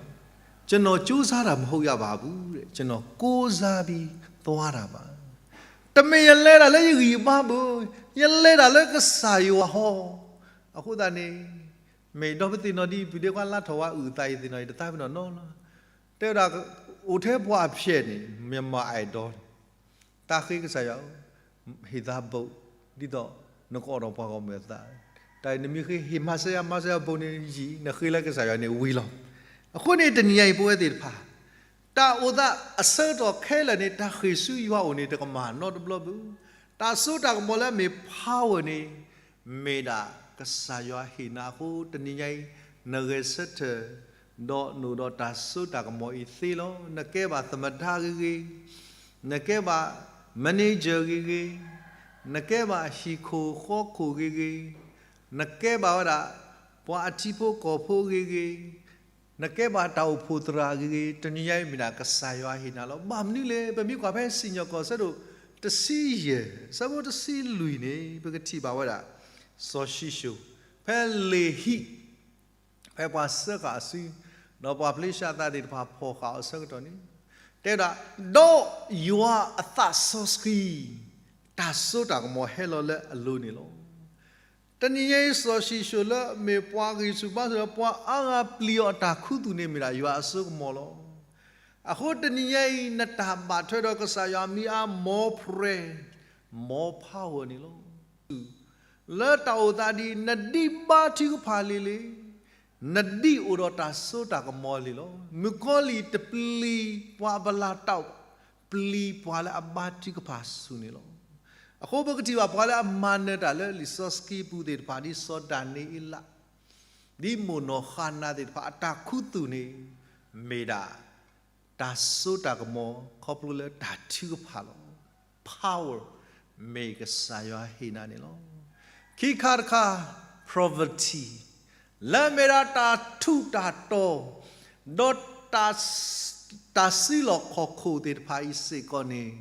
ကျွန်တော်ကြိုးစားတာမဟုတ်ရပါဘူးတဲ့, ကျွန်တော်ကိုးစားပြီးသွားတာပါ. တမ့ၢ်ယလဲၤတၢ်လၢယဂံၢ်ယဘါဘၣ်, ယလဲၤတၢ်လၢကစၢ်ယွၤဟီ. အဃိသတးန့ၣ် မ့ၢ်ဒီးပသ့ၣ်နီၣ်ဒ်အံၤ ပဒ့ခွါလါထီၣ်ဝါအုၣ်သးအံၤသ့ၣ်နီၣ်အံၤ တသးပ့ၤနီၣ်နီတဘျီလီၤ. တဲဝဲဒၣ် အိၣ်ထဲပှၤအဖျဲၣ်န့ၣ် မြန်မာ Idol န့ၣ် တၢ်ဃ့ကစၢ်ယွၤဧၢ, ဟ့ၣ်သးဘိး ဒ်သိးနကအိၣ်ဒီးပှၤဂီၢ်မုၢ်အသး, တၢ်အံၤနမ့ၢ်ဃ့ ဟ့ၣ်မၤစၢၤယၤ မၤစၢၤယၤဘိးန့ၣ်ယံာ်, နဃ့လၢကစၢ်ယွၤန့ၣ်ဝံၤလီၤ. အဃိန့ၣ်တနံၤညါအံၤ ပဝဲသ့ၣ်တဖၣ် တၢ်အိၣ်သးအဆၢကတီၢ်ခဲလၢာ်န့ၣ် တၢ်ဃ့ၢ်ဆူယွၤအအိၣ်န့ၣ် တကမၣ်နီတဘျီဘၣ်. တၢ်စိတၢ်ကမီၤလၢအမ့ၢ် power န့ၣ် မ့ၢ်ဒၣ်ကစၢ်ယွၤဟ့ၣ်နၤအဃိ တနံၤညါအံၤ နဂဲၤဆၢထၢၣ် ဒီးနအိၣ်ဒီးတၢ်စိတၢ်ကမီၤအံၤသ့လီၤ. နကဲဘၣ်သမတါဂ့ၤဂ့ၤ, နကဲဘၣ် manager ဂ့ၤဂ့ၤ, နကဲဘၣ်ဟံၣ်ခိၣ်ဃီခိၣ်ဂ့ၤဂ့ၤ, နကဲဘၣ်ဝဲဒၣ် ပှၤအထံဖိကီၢ်ဖိဂ့ၤဂ့ၤ, နကဲဘၣ်တၢ်အိၣ်ဖှိၣ်သရၣ်ဂ့ၤဂ့ၤ, တနံၤညါအံၤမ့ၢ်ဒၣ်ကစၢ်ယွၤဟ့ၣ်နၤလီၤ. ဘၣ်မနုၤလဲၣ်, ပမ့ၢ်ကွၢ်ဖဲစံၣ်ညီၣ်ကွီၢ် ဆၢဒိၣ်တဆံယဲၢ် ဆၢဖိတဆံလွံၢ်န့ၣ် ပကထံၣ်ဘၣ်ဝဲဒၣ် စီၤၡံၣ်ၡိၣ် ဖဲလ့ၣ်ဟံၣ် ဖဲပှၤစၢဃာ်အစု ဒီးပှၤဖလ့ၡါသးသ့ၣ်တဖၣ်ဖီၣ်ဃာ်အီၤအဆၢကတီၢ်န့ၣ် တဲဝဲဒၣ်, ဒီးယွၤအသးစီဆှံ တၢ်စိတၢ်ကမီၤဟဲလီၤလၢအလိၤန့ၣ်လီၤ. တနံၤညါအံၤ စီၤၡံၣ်ၡိၣ်လၢအမ့ၢ်ပှၤဂံၢ်ဆူၣ်ဘါဆူၣ်ဒီး ပှၤအါဂၤပျံၤအီၤအတၢ်ခူသူၣ်န့ၣ်မ့ၢ်ဒၣ်ယွၤအစိကမီၤလီၤ. အဃိတနံၤညါအံၤ နတၢ်ဘၣ်ထွဲဒီးကစၢ်ယွၤမ့ၢ်အါ more prayer, more power န့ၣ်လီၤ. လၢတၢ်အိၣ်သးဒ်အံၤ နဒ်ဘါထုကဖၣ်လံလံ, နဒ်အိၣ်ဒီးတၢ်စိတၢ်ကမီၤလံလီၤ. မုၣ်ကီၤလံၢ်တပျံၤပှၤအပလၤတၢ်အိၣ်ဘၣ်, ပျံၤပှၤလၢအဘါထုကဖၣ်ဆူၣ်န့ၣ်လီၤ. အဃိပကထံၣ်ဘၣ်ပှၤလၢအမၤနၢၤတၢ်လၢလံာ်စီဆှံပူၤသ့ၣ်တဖၣ် ဒ်စီၤဒၤနံးအ့လး, ဒ်မိၢ်နီၢ်ဃၤနၤသ့ၣ်တဖၣ် အတၢ်ခူသူၣ်န့ၣ် မ့ၢ်ဒၣ် တၢ်စိတၢ်ကမီၤ ခီဖျိလၢတၢ်ထုကဖၣ်လီၤ. Power မ့ၢ်ကစၢ်ယွၤဟ့ၣ်နၤန့ၣ်လီၤ. ခံခါတခါ poverty လၢမ့ၢ်ဒၣ်တၢ်ထူးတၢ်တီၤ, ဒီးတၢ် တၢ်စုလီၢ်ခီၣ်ခိၣ်သ့ၣ်တဖၣ်အံၤစ့ၢ်ကီးန့ၣ်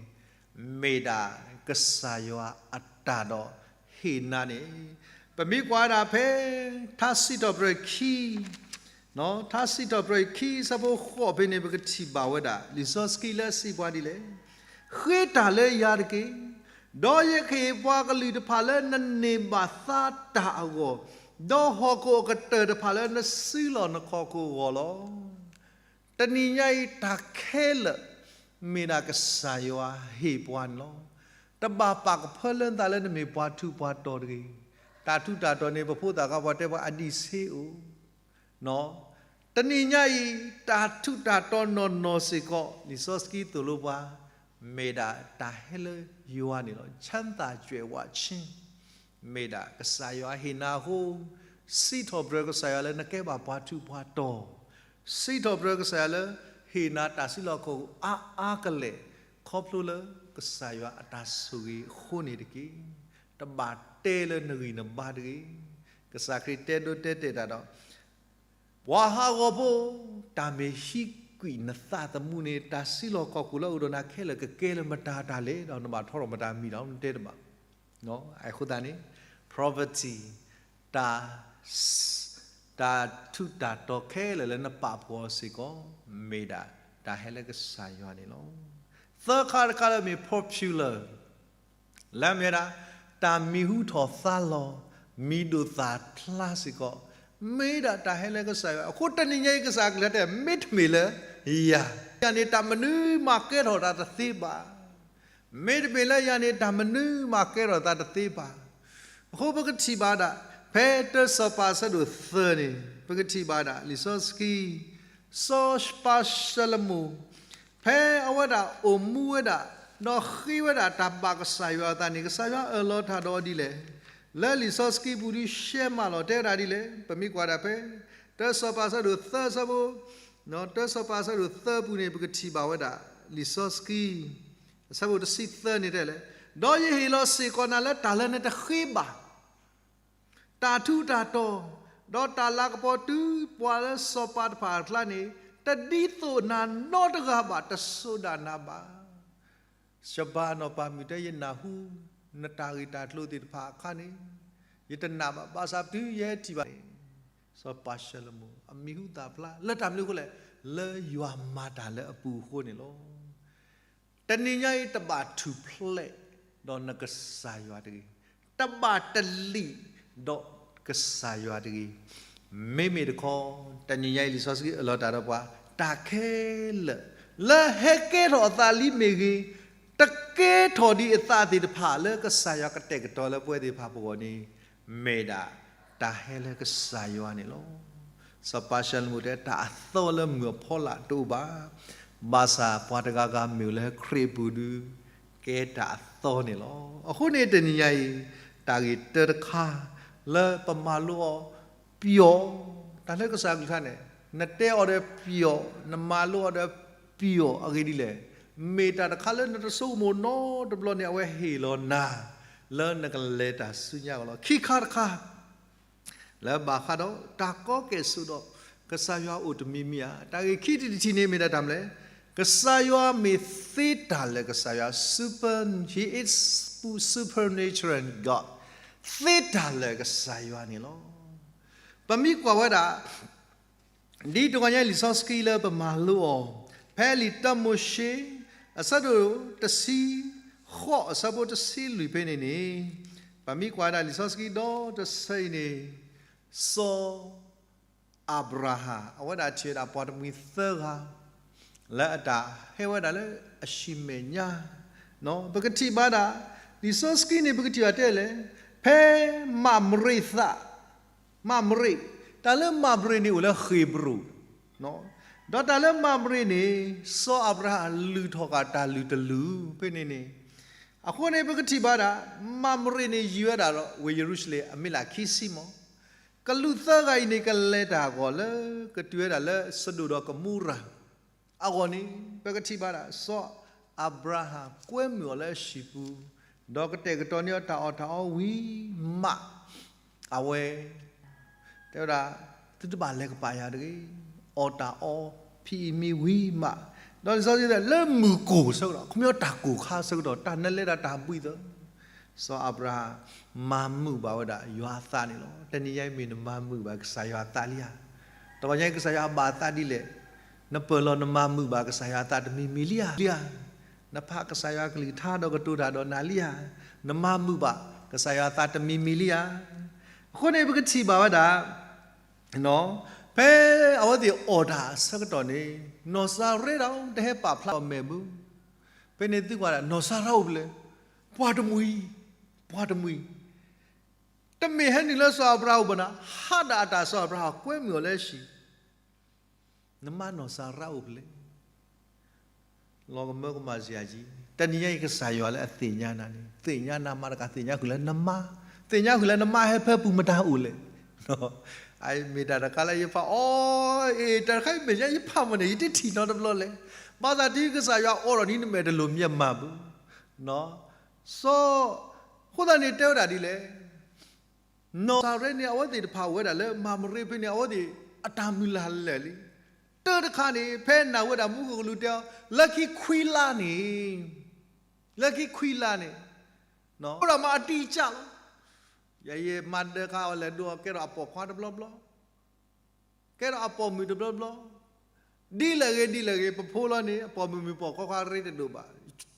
မ့ၢ်ဒၣ်ကစၢ်ယွၤအတၢ်ဒီးဟ့ၣ်နၤန့ၣ်, ပမ့ၢ်ကွၢ်ဒၣ်ဖဲ ထါစံးထီၣ်ပတြၢၤခံ ထါစံးထီၣ်ပတြၢၤခံ ဆၢဖိဃိးဖဲန့ၣ် ပကထံၣ်ဘၣ်ဝဲဒၣ် လံာ်စီဆှံလၢအစံးပှၤဒ်လဲၣ်, ဃ့တၢ်လၢယၤတက့ၢ်, ဒီးယကဟ့ၣ်ပှၤကလုာ်တဖၣ်လၢနန့ၢ်ဘၣ်သါတၢ်အဂီၢ်, ဒီးဟီၣ်ခိၣ်အကတၢၢ်တဖၣ်လၢနစုလီၢ်နခီၣ်ခိၣ်အဂီၢ်လီၤ. တနံၤညါအံၤတၢ်ခဲလၢာ် မ့ၢ်ဒၣ်ကစၢ်ယွၤဟ့ၣ်ပှၤန့ၣ်လီၤ. တဘၣ်ပာ်ကဖၢလၢနသးလၢနမ့ၢ်ပှၤထူးပှၤတီၤတဂ့ၤ. တၢ်ထူးတၢ်တီၤန့ၣ် ပဖိသၣ်ခွါပှၤတဲပှၤအဒံးဆ့အိၣ် တနံၤညါအံၤ တၢ်ထူးတၢ်တီၤနီၢ်နီၢ်စ့ၢ်ကီး လံာ်စီဆှံသိၣ်လိပှၤ မ့ၢ်ဒၣ်တၢ်ဟဲလၢယွၤန့ၣ်လီၤ. ချမ်းသာကြွယ်ဝခြင်း မ့ၢ်ဒၣ်ကစၢ်ယွၤဟ့ၣ်နၤအဃိ, စံးထီၣ်ပတြၢၤကစၢ်ယွၤလၢနကဲဘၣ်ပှၤထူးပှၤတီၤ, စံးထီၣ်ပတြၢၤကစၢ်ယွၤလၢ ဟ့ၣ်နၤတၢ်စုလီၢ်ခီၣ်ခိၣ်အါအါကလဲာ် ခီဖျိလၢကစၢ်ယွၤအတၢ်ဆိၣ်ဂ့ၤအဃိန့ၣ်တက့ၢ်. တဘၣ်တဲလၢနဂံၢ်နဘါတဂ့ၤ. ကစၢ်ခရံာ်တဲဒိတဲတဲာ်တၢ်ဒီး ပှၤဟးဂီၤဖိ, တၢ်မ့ၢ်ဟံးကွံာ်နသးသမူန့ၣ် တၢ်စုလီၢ်ခီၣ်ခိၣ်လၢအအိၣ်ဒီးနၤခဲလၢာ်ကကဲလၢမတၤတၢ်လဲၣ်, ဒီးနဘၣ်ထီထီၣ်မတၤမံၤဒီးနတဲတဘၣ်. အဃိသတးန့ၣ် poverty တၢ် တၢ်ထူးတၢ်တီၤခဲလၢာ်လၢနပာ်ဖှိၣ်အီၤစ့ၢ်ကီး မ့ၢ်ဒၣ်တၢ်ဟဲလၢကစၢ်ယွၤန့ၣ်လီၤ. သၢခါတခါလၢမ့ၢ် popular လၢမ့ၢ်ဝဲဒၣ် တၢ်မံၤဟူထီၣ်သါလီၤ, မံၤဒိၣ်သၣ်ဖျါစ့ၢ်ကီး, မ့ၢ်ဒၣ်တၢ်ဟဲလၢကစၢ်ယွၤ. အဃိတနံၤညါအံၤ ကစၢ်အကလုၢ်တဲ မ့တမ့ၢ်လၢယၤ, ယၤန့ၣ် တၢ်မနုၤမးကဲထီၣ်သးတသ့ဘၣ်. မ့တမ့ၢ်လၢယၤန့ၣ် တၢ်မနုၤမးကဲထီၣ်သးတသ့ဘၣ်. အဃိပကထံၣ်ဘၣ်ဒၣ် ဖဲတၢစီၤပၤအဆၢဒိၣ်သၢန့ၣ် ပကထံၣ်ဘၣ်ဒၣ် လံာ်စီဆှံ စီၤပၤၡလိၤမိၣ် ဖဲအဝဲဒၣ်အိၣ်မူဝဲဒၣ် ဒီးဃ့ဝဲဒၣ်တၢ်ဘၣ်ကစၢ်ယွၤအသးန့ၣ် ကစၢ်ယွၤအၢၣ်လီၤတၢ်ဒီးအီၤဒ်လဲၣ်. လၢလံာ်စီဆှံပူၤဒုးရှဲမးလီၤ တဲဝဲဒၣ်ဒ်လဲၣ်. ပမ့ၢ်ကွၢ်ဒၣ်ဖဲ တၢစီၤပၤအဆၢဒိၣ်သၢအဆၢဖိ, တၢစီၤပၤအဆၢဒိၣ်သၢပူၤန့ၣ် ပကထံၣ်ဘၣ်ဝဲဒၣ် လံာ်စီဆှံ အဆၢဖိတဆံသၢန့ၣ်တဲလဲၣ်, ဒီးယဟ့ၣ်လီၤစ့ၢ်ကီးနၤလၢတၢ်လၢနတဃ့ဘၣ် တၢ်ထူးတၢ်တီၤ, ဒီးတၢ်လၤကပီၤတုၤပှၤလၢစီၤပၤတဖၣ်အကျါန့ၣ် တဒ်သိးနၤနီတဂၤဘၣ်, တစိၤဒၣ်နၤဘၣ်. စီၤပၤအနီၢ်ပၤမုၣ်တဲ ယနၢ်ဟူ နတၢ်ဂ့ၢ်တၢ်ကျိၤသ့ၣ်တဖၣ်အခါန့ၣ် ယတနာ်ဘၣ်, ဘၣ်ဆၣ်တုၤယဟဲထံၣ်ဘၣ်န့ၣ် စီၤပၤၡလိၤမိၣ် အမံၤဟူသၣ်ဖျါ လၢတၢ်မနုၤအဃိလဲၣ်, လၢယွၤမၤတၢ်လၢအပူၤအဃိန့ၣ်လီၤ. တနံၤညါအံၤ တဘၣ်ထူၣ်ဖျဲးဒီးနကစၢ်ယွၤတဂ့ၤ, တဘၣ်တလံၣ်ဒီးကစၢ်ယွၤတဂ့ၤ. မ့မ့ၢ်တခီ တနံၤညါအံၤ လံာ်စီဆှံအၢၣ်လီၤတၢ်ဒီးပှၤ တၢ်ခဲလၢာ် လၢဟဲကဲထီၣ်အသးလံမ့ၢ်ဂ့ၤ, တကဲထီၣ်ဒံးအသးသ့ၣ်တဖၣ် လၢကစၢ်ယွၤကတဲာ်ကတီၤလၢပဝဲသ့ၣ်တဖၣ်ပဂီၢ်န့ၣ် မ့ၢ်ဒၣ်တၢ်ဟဲလၢကစၢ်ယွၤန့ၣ်လီၤ. စီၤပၤၡလိၤမိၣ်တဲ တၢ်အသီလၢမုၢ်အဖီလာ်တအိၣ်ဘၣ်, ဘၣ်ဆၣ်ပှၤတဂၤဂၤမ့ၢ်အိၣ်လၢခရံာ်အပူၤဒုး ကဲတၢ်အသီန့ၣ်လီၤ. အဃိန့ၣ်တနံၤညါအံၤ တၢ်ဂ့ၢ်တၢတခါ လၢပမၤလိအီၤ ပျီၣ်, တၢ်လၢကစၢ်အကလုၢ်ကထါန့ၣ် နတဲအီၤဒီးပျီၣ်, နမၤလိအီၤဒီးပျီၣ်အဂ့ၢ်ဒ်လဲၣ်. မ့ၢ်တၢ်တခါလၢနတဆိကမိၣ်နီတဘျီန့ၣ် အဝဲဟ့ၣ်လီၤနၤ လၢနကလဲၤတၢ်ဆူညါအဂီၢ်လီၤ. ခံခါတခါ လၢဘၣ်ဃးဒီးတၢ်ကီကဲၣ်ဆိးဒီး ကစၢ်ယွၤအိၣ်တမံၤမံၤဧါ. တၢ်ဂ့ၢ်ခံထံၣ်တထံၣ်န့ၣ်မ့ၢ်ဒၣ်တၢ်မနုၤလဲၣ်, ကစၢ်ယွၤမ့ၢ်သ့တၢ်လၢာ်ကစၢ်ယွၤ, super, he is supernatural God, သ့တၢ်လၢာ်ကစၢ်ယွၤန့ၣ်လီၤ. ပမ့ၢ်ကွၢ်ဝဲဒၣ် ဒ်တဂီၤညါလံာ်စီဆှံလၢပမၤလိအီၤ, ဖဲလံာ်တၢမိၤၡ့ အဆၢဒိၣ်တဆံဃိး အဆၢဖိတဆံလွံၢ်ဖဲန့ၣ်န့ၣ်, ပမ့ၢ်ကွၢ်ဝဲဒၣ်လံာ်စီဆှံဒီတဆၢအံၤန့ၣ်, စီၤအၤဘြၤဟၣ် အဝဲဒၣ်ထံၣ်ဝဲဒၣ်ပှၤတမှံၤသၢဂၤ လၢအတၢ်ဟဲဝဲဒၣ်လၢအဟံၣ်မဲာ်ညါ, ပကထံၣ်ဘၣ်ဒၣ် လံာ်စီဆှံန့ၣ် ပကထံၣ်ဘၣ်တဲလဲၣ်, ဖဲမးမရ့းသး မးမရ့း, တၢ်လၢမးမရ့းန့ၣ်အိၣ်လၢဃ့းဘြူၤ, ဒီးတၢ်လၢမးမရ့းန့ၣ် စီၤအၤဘြၤဟၣ်လုၢ်ထီၣ်ဃာ်တၢ်လုၢ်တလုၢ်ဖဲန့ၣ်န့ၣ်, အဃိန့ၣ် ပကထံၣ်ဘၣ်ဒၣ် မးမရ့းန့ၣ်ယံၤဝဲဒၣ်ဒီးဝ့ၢ်ယရူၤၡလ့ၣ် အမ့ၢ်လၢခံဆံမး, ကလူးသၢဂၤအံၤန့ၣ် ကလဲၤတၢ်အဂီၢ်လၢ ကတုၤဝဲဒၣ်လၢစဒိၣ်ဒီးကမိရၤ အဂီၢ်န့ၣ် ပကထံၣ်ဘၣ်ဒၣ် စီၤအၤဘြၤဟၣ်ကွဲမုာ်အီၤလၢအဟံၣ်ပူၤ, ဒီးကတဲာ်ကတီၤန့ၢ်အီၤတၢ်အီၣ်တၢ်အီဝံၤမး, အဝဲ တဲဝဲဒၣ် သုတဘၣ်လဲၤကပာ်ယၤတဂ့ၤ, အီၣ်တၢ်အီဖံးအံၤမံၤဝံၤမး, ဒီးလံာ်စီဆှံတဲလၢမုၢ်ကိၢ်ဆၢကတီၢ် ခီပညီတၢ်ကိၢ်ခါဆၢကတီၢ် တၢ်နလဲၤဒၣ်တၢ်ဘှံးသး စီၤအၤဘြၤဟၣ် မၤမုာ်ဘၣ်ဝဲဒၣ်ယွၤအသးန့ၣ်လီၤ. တနံၤညါအံၤမ့ၢ်နမၤမုာ်ဘၣ်ကစၢ်ယွၤအသးလံဧါ. တဂီၤညါအံၤကစၢ်ယွၤဘၣ်အသးဒ်လဲၣ်, နပၢၢ်လီၤနမၤမုာ်ဘၣ်ကစၢ်ယွၤအသးတမံၤမံၤလံဧါ, လံဧါ. နဖးကစၢ်ယွၤကလုၢ်ကထါဒီးကတိၤတၢ်ဒီးနၤလံဧါ, နမၤမုာ်ဘၣ်ကစၢ်ယွၤအသးတမံၤမံၤလံဧါ. အဃိန့ၣ် ပကထံၣ်ဘၣ်ဝဲဒၣ် ဖဲအဝဲသ့ၣ်အီၣ်တၢ်အဆၢကတီၢ်န့ၣ် နီၢ်စၤရ့ဒီးတဟဲပာ်ဖျါအီၤမဲာ်ဘၣ်. ဖဲန့ၣ်သုကွၢ်ဒၣ် နီၢ်စၤရ့အိၣ်ဖဲလဲၣ်, ပှၤတမှံၤ, ပှၤတမှံၤ, တမ့ၢ်ဟဲနုာ်လၢစီၤအၤဘြၤဟၣ်အိၣ်ဘၣ်နၤ, ဟးဒၣ်အတၢ်စီၤအၤဘြၤဟၣ်ကွဲမုာ်အီၤလၢအဟံၣ် နမါနီၢ်စၤရ့အိၣ်ဖဲလဲၣ်. လီၤကမၢကမၣ်စရာကြီး, တနံၤညါအံၤကစၢ်ယွၤလၢအသ့ၣ်ညါနၤန့ၣ် သ့ၣ်ညါနၤမးတကး သ့ၣ်ညါဃုာ်လၢနမါ, သ့ၣ်ညါဃုာ်လၢနမါဟဲဖၢပူၤမတၤအိၣ်လဲၣ်. မ့ၢ်တၢ်တခါလၢယဖးအီၤ, အ့ တၢ်တခါအံၤမ့ၢ်ယဲယဖးမ့ၢ်န့ၣ် ယတထံၣ်နီတဘျီလဲၣ်. ဘၣ်ဆၣ်တုၤကစၢ်ယွၤအိးထီၣ်န့ၣ် နမဲာ်တလိၤမ့ၢ်မၤဘူၣ်, စီၤ, အဃိသတးန့ၣ်တဲဝဲဒၣ်ဒ်လဲၣ်, နီၢ်စၤရဲန့ၣ် အဝဲသ့ၣ်တဖၣ်အိၣ်ဝဲဒၣ်လၢမၤမရ့ဖဲန့ၣ် အဝဲသ့ၣ်အတၢ်မုၢ်လၢ်လၢာ်လံ. တၢ်တခါန့ၣ် ဖဲနၢ်ဟူဝဲဒၣ်မူခိၣ်ကလူးတဲအီၤ လၢခံခွံလါန့ၣ်, လၢခံခွံလါန့ၣ်, အိၣ်ဒီးမၤအတံၢ်ကၢ်လီၤ. ယဲယမၤဒၢးခါအီၤလဲၤဒိအီၤ ကဲထီၣ်အပိာ်ခွါတဘျီဘျီ ကဲထီၣ်အပိာ်မုၣ်တဘျီဘျီ, ဒ်လဲၣ်ဂ့ၤဒ်လဲၣ်ဂ့ၤ ပဖိလီၤန့ၣ် အပိာ်မုၣ်မုၣ်ပိာ်ခွါခွါရ့တဒိၣ်ဘၣ်.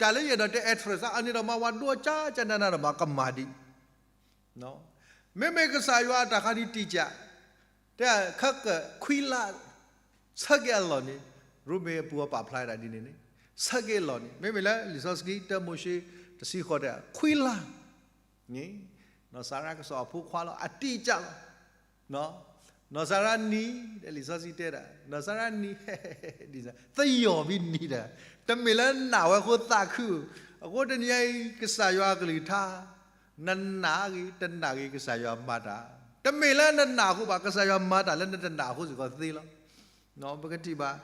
တၢ်လၢယအဲၣ်ဒိးတဲ actress အါန့ၣ်ဒီး မၤဝၤဒိကၢ်ကၢ်နးနးဒီးမၤကမၣ်ဒံး. မ့မ့ၢ်ကစၢ်ယွၤအတၢ်ခါဒံးတံၢ်ကၢ်, တဲခါကခွံလါ ဆၢက့ၤအလီၢ်န့ၣ်, ရိမ့ၤအပူၤအပာ်ဖျါဒၣ်ဒ်န့ၣ်န့ၣ်, ဆၢက့ၤအလီၢ်န့ၣ် မ့မ့ၢ်လၢလံာ်စီဆှံ တၢမိၤၡ့ တဆံဃိးတဲ ခွံလါန့ၣ်, နီၢ်စၤရါကစီၣ်အဖိခွါလီၤ အတံၢ်ကၢ်လီၤ. နီၢ်စၤရါနံၤ, လံာ်စီဆှံတဲဒၣ် နီၢ်စၤရါနံၤ, သယီၤဘံနံၤဒီး, တမ့ၢ်လၢနာ်ဝဲအဃိသးခု, အဃိတနံၤညါအံၤ ကစၢ်ယွၤအကလုၢ်ကထါ နနာ်ဂ့ၤ တနာ်ဂ့ၤ ကစၢ်ယွၤမၤတၢ်, တမ့ၢ်လၢနနာ်အဃိဘၣ် ကစၢ်ယွၤမၤတၢ်လၢနတနာ်အဃိစ့ၢ်ကီးသ့လီၤ. ပကထံၣ်ဘၣ်,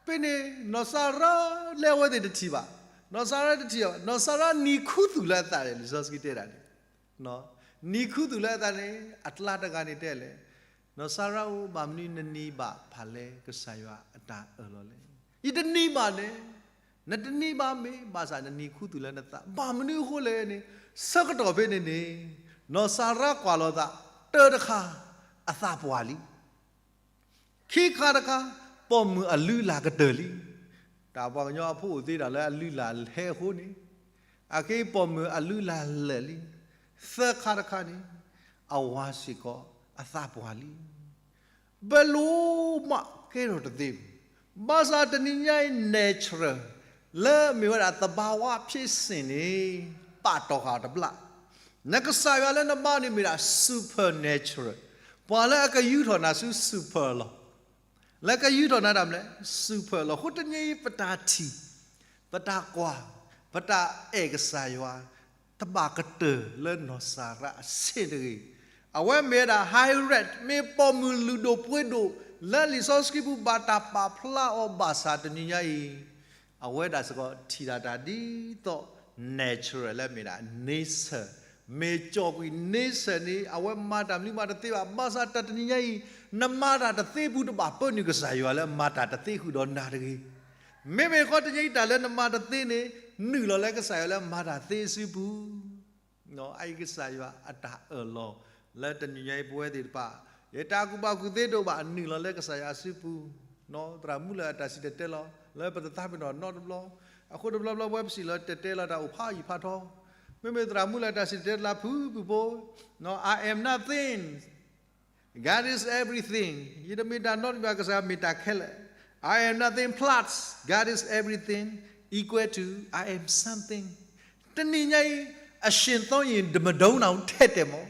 ဖဲန့ၣ် နီၢ်စၤရါလၢအဝဲသ့ၣ်တထံၣ်ဘၣ်, နီၢ်စၤရါတထံၣ်ဘၣ်, နီၢ်စၤရါနံၤခူသူၣ်လၢအသးန့ၣ် လံာ်စီဆှံတဲဒၣ်န့ၣ်, နံၤခူသူၣ်လၢအသးန့ၣ် အကျါတဂၤန့ၣ်တဲလဲၣ်, နီၢ်စၤရါဧၢ ဘၣ်မနုၤနနံၤဘၣ်ဖးလဲ ကစၢ်ယွၤအတၢ်အၢၣ်လီၤလဲၣ်. ယတနံၤဘၣ်န့ၣ်, နတနံၤဘၣ်မ့ၢ် ဘၣ်ဆၣ်နနံၤခူသူၣ်လၢနသး ဘၣ်မနုၤအဃိလဲၣ်န့ၣ်, ဆၢကတီၢ်ဖဲန့ၣ်န့ၣ် နီၢ်စၤရါကွၢ်လီၤသး တၢ်တခါ အသးပှၢ်လံ. ခံခါတခါ ပိာ်မုၣ်အလုၢ်အလၢ်ကတၢၢ်လံ. တၢ်ပှၤကညီအဖိအိၣ်သ့တၢ်လၢအလုၢ်အလၢ်ဟဲအဃိန့ၣ်, အခဲအံၤပိာ်မုၣ်အလုၢ်အလၢ်လၢာ်လံ. သၢခါတခါန့ၣ် အဝၤစ့ၢ်ကီးအသးပှၢ်လံ. ဘဲလိၤမးကဲထီၣ်တသ့ဘၣ်. ဘၣ်ဆၣ်တနံၤညါအံၤ natural လၢမ့ၢ်ဝဲဒၣ်သဘာဝဖြစ်စဉ်န့ၣ် ပာ်တီၢ်ဃာ်တဘျီ နကစၢ်ယွၤလၢနဘါန့ၣ်မ့ၢ်ဒၣ် supernatural, ပှၤလၢအကယူးထီၣ်နၤဆူ super လီၤ. လၢကယူးထီၣ်နၤတၢ်မနုၤလဲၣ် super လီၤ. အဃိတနံၤအံၤ ပတၢ်ထံၣ်, ပတၢ်ကွၢ်, ပတၢ်အဲၣ်ကစၢ်ယွၤ တဘၣ်ကတၢၢ်လၢနီၢ်စၤရါအဆ့ၣ်တဂ့ၤ. အဝဲမ့ၢ်ဝဲဒၣ် high rank မ့ၢ်ပိာ်မုၣ်လုၢ်ဒိၣ်ပှ့ၤဒိၣ် လၢလံာ်စီဆှံပူၤဘၣ်တၢ်ပာ်ဖျါအီၤ ဘၣ်ဆၣ်တနံၤညါအံၤ အဝဲဒၣ်စ့ၢ်ကီးထံၣ်ဒၣ်တၢ်ဒ်သိး natural လၢမ့ၢ်ဒၣ် nature, မ့ၢ်ကၠီၣ်ကွံာ် nature န့ၣ် အဝဲမၤတၢ်မနုၤမးတသ့ဘၣ်. ဘၣ်ဆၣ်တၢ်တနံၤညါအံၤ နမၤတၢ်တသ့ပူၤ တဘၣ်ပၢနုာ်ကစၢ်ယွၤလၢမၤတၢ်တသ့ဃုာ်ဒီးနၤတဂ့ၤ. မ့မ့ၢ်ဃီတနံၤညါအံၤ တၢ်လၢနမၤတသ့န့ၣ် နုာ်လီၤလၢကစၢ်ယွၤလၢမၤတၢ်သ့အစုပူၤ. အအံၤကစၢ်ယွၤအတၢ်အၢၣ်လီၤ လၢတနံၤညါအံၤပဝဲသ့ၣ်တဖၣ် ယတၢ်ကူၣ်ဘၣ်ကူၣ်သ့တအိၣ်ဘၣ် နုာ်လီၤလၢကစၢ်ယွၤအစုပူၤ. သရၣ်မုၣ်လၢအတၢ်စံၣ်တဲၤတဲလီၤ လၢပတသးပ့ၤနီၣ်နီတဘျီ, အဃိတဘျီဘျီပဝဲပစံၣ်လီၤတဲၤတဲလီၤတၢ်အိၣ်ဖးယံာ်ဖးထီ, မ့မ့ၢ်သရၣ်မုၣ်လၢအတၢ်စံၣ်တဲၤတဲလီၤဖုၣ်ဖုၣ်ဖိ, I am nothing, God is everything, ယတမ့ၢ်တၢ်နီတမံၤဘၣ် ကစၢ်ယွၤမ့ၢ်တၢ်ခဲလၢာ်, I am nothing plus God is everything equal to I am something. တနံၤညါအံၤ အရှင်သောရင် တမဒုံးအောင်ထဲတဲမး,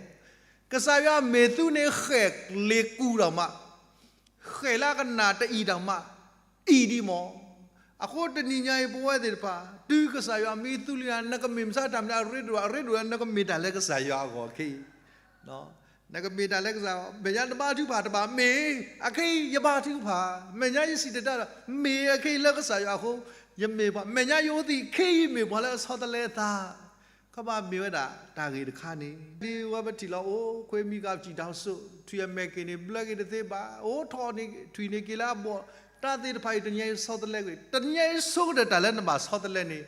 ကစၢ်ယွၤမ့ၢ်သုန့ၣ် ဃဲၣ်လ့ၤကူၣ်တၢ်မး, ဃဲၣ်လၢအကနၣ်တအံၤတၢ်မး, အံၤဒ်မး. အဃိတနံၤညါအံၤ ပဝဲသ့ၣ်တဖၣ် တုၤကစၢ်ယွၤမ့ၢ်သုလံန့ၣ် နကမ့ၢ်မဆါတၢ်မနုၤ အရ့ဒိၣ် အရ့ဒိၣ်လၢနကမ့ၢ်တၢ်လၢကစၢ်ယွၤအဂီၢ်ခဲအံၤ, နကမ့ၢ်တၢ်လၢကစၢ်ယွၤ, မဲာ်ညါနဘါထုကဖၣ်တဘၣ် မ့ၢ်အခဲအံၤယဘါထုကဖၣ်, မဲာ်ညါယစံၣ်တဲၤတဲလီၤ မ့ၢ်အခဲအံၤလၢကစၢ်ယွၤအဃိ ယမ့ၢ်ပှၤ, မဲာ်ညါယအိၣ်သံးခဲအံၤမ့ၢ်ပှၤလၢအဆီတလဲအသး ကဘၣ်မ့ၢ်ဝဲဒၣ်တၢ်ဂ့ၢ်တခါန့ၣ် ဒ်ဝဲပထံၣ်လီၤအိၣ် ခွ့မံၤကၢ်စံၣ်တၢ်စိၣ် ထွံၣ်အမဲာ်က့ၤန့ၣ် ဘျၢက့ၤတသ့ဘၣ်, အိၣ်ထီၣ်န့ၣ် ထွံၣ်န့ၣ်က့ၤလၢအဘီၣ်, တၢ်သ့ၣ်တဖၣ်အံၤ တနံၤညါအံၤဆီတလဲကွံာ်, တနံၤညါအံၤဆိကတၢၢ်တၢ်လၢနဘၣ်ဆီတလဲန့ၣ်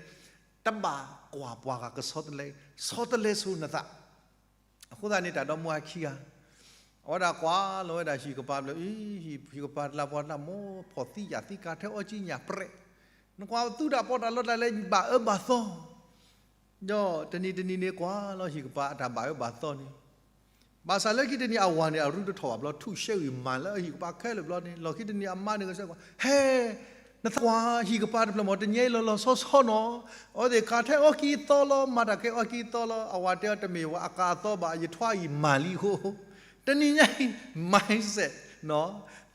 တဘၣ်ကွၢ်ပှၤဂၤကဆီတလဲ, ဆီတလဲဆိနသး အဃိသတးန့ၣ် တၢ်ဒီမါဝၤခံဂၤ အဝဲဒၣ်ကွၢ်လီၤဝဲဒၣ်ဟံၣ်ကပၤဘျီ အံၤ ဟံၣ်ကပၤတလးပှီၢ်တလးမ့ၢ်ဖှီၣ်သံယာ်သံကၤထဲအီကံညၣ်ပြဲး, နကွၢ်သူတၢ်ပီးတၢ်လီတၢ်လဲၤဘၣ်အၢဘၣ်သီ, ဒီးတနံၤတနံၤန့ၣ်ကွၢ်လီၤဟံၣ်ကပၤအတၢ်ဘၣ်အၢဘၣ်သီန့ၣ်, ဘၣ်ဆၣ်လၢခံတနံၤအဝၤန့ၣ် အရူတထီၣ်ဘၣ်ဘျီ ထူၣ်ရှဲဂံၢ်မၤလၢအဟံၣ်ကပၤခဲလၢာ်ဘျီန့ၣ် လီၢ်ခံတနံၤအမါန့ၣ်ကစၢ်ကွၢ် ဟဲ နသးကွၢ်ဟံၣ်ကပၤတဖျၢၣ်မ့ၢ် တနံၤအံၤလီၤလီၤဆီဆီနီၤ, အဝဲသ့ၣ်ကၤထဲအီကံအသီလီၤ မၤတၢ်ကဲအီကံအသီလီၤ အဝၤတဲအီၤတမ့ၢ်ဝဲအကၤအသီဘၣ် ယထွါအံၤမၤလံအဃိ, တနံၤညါအံၤ mindset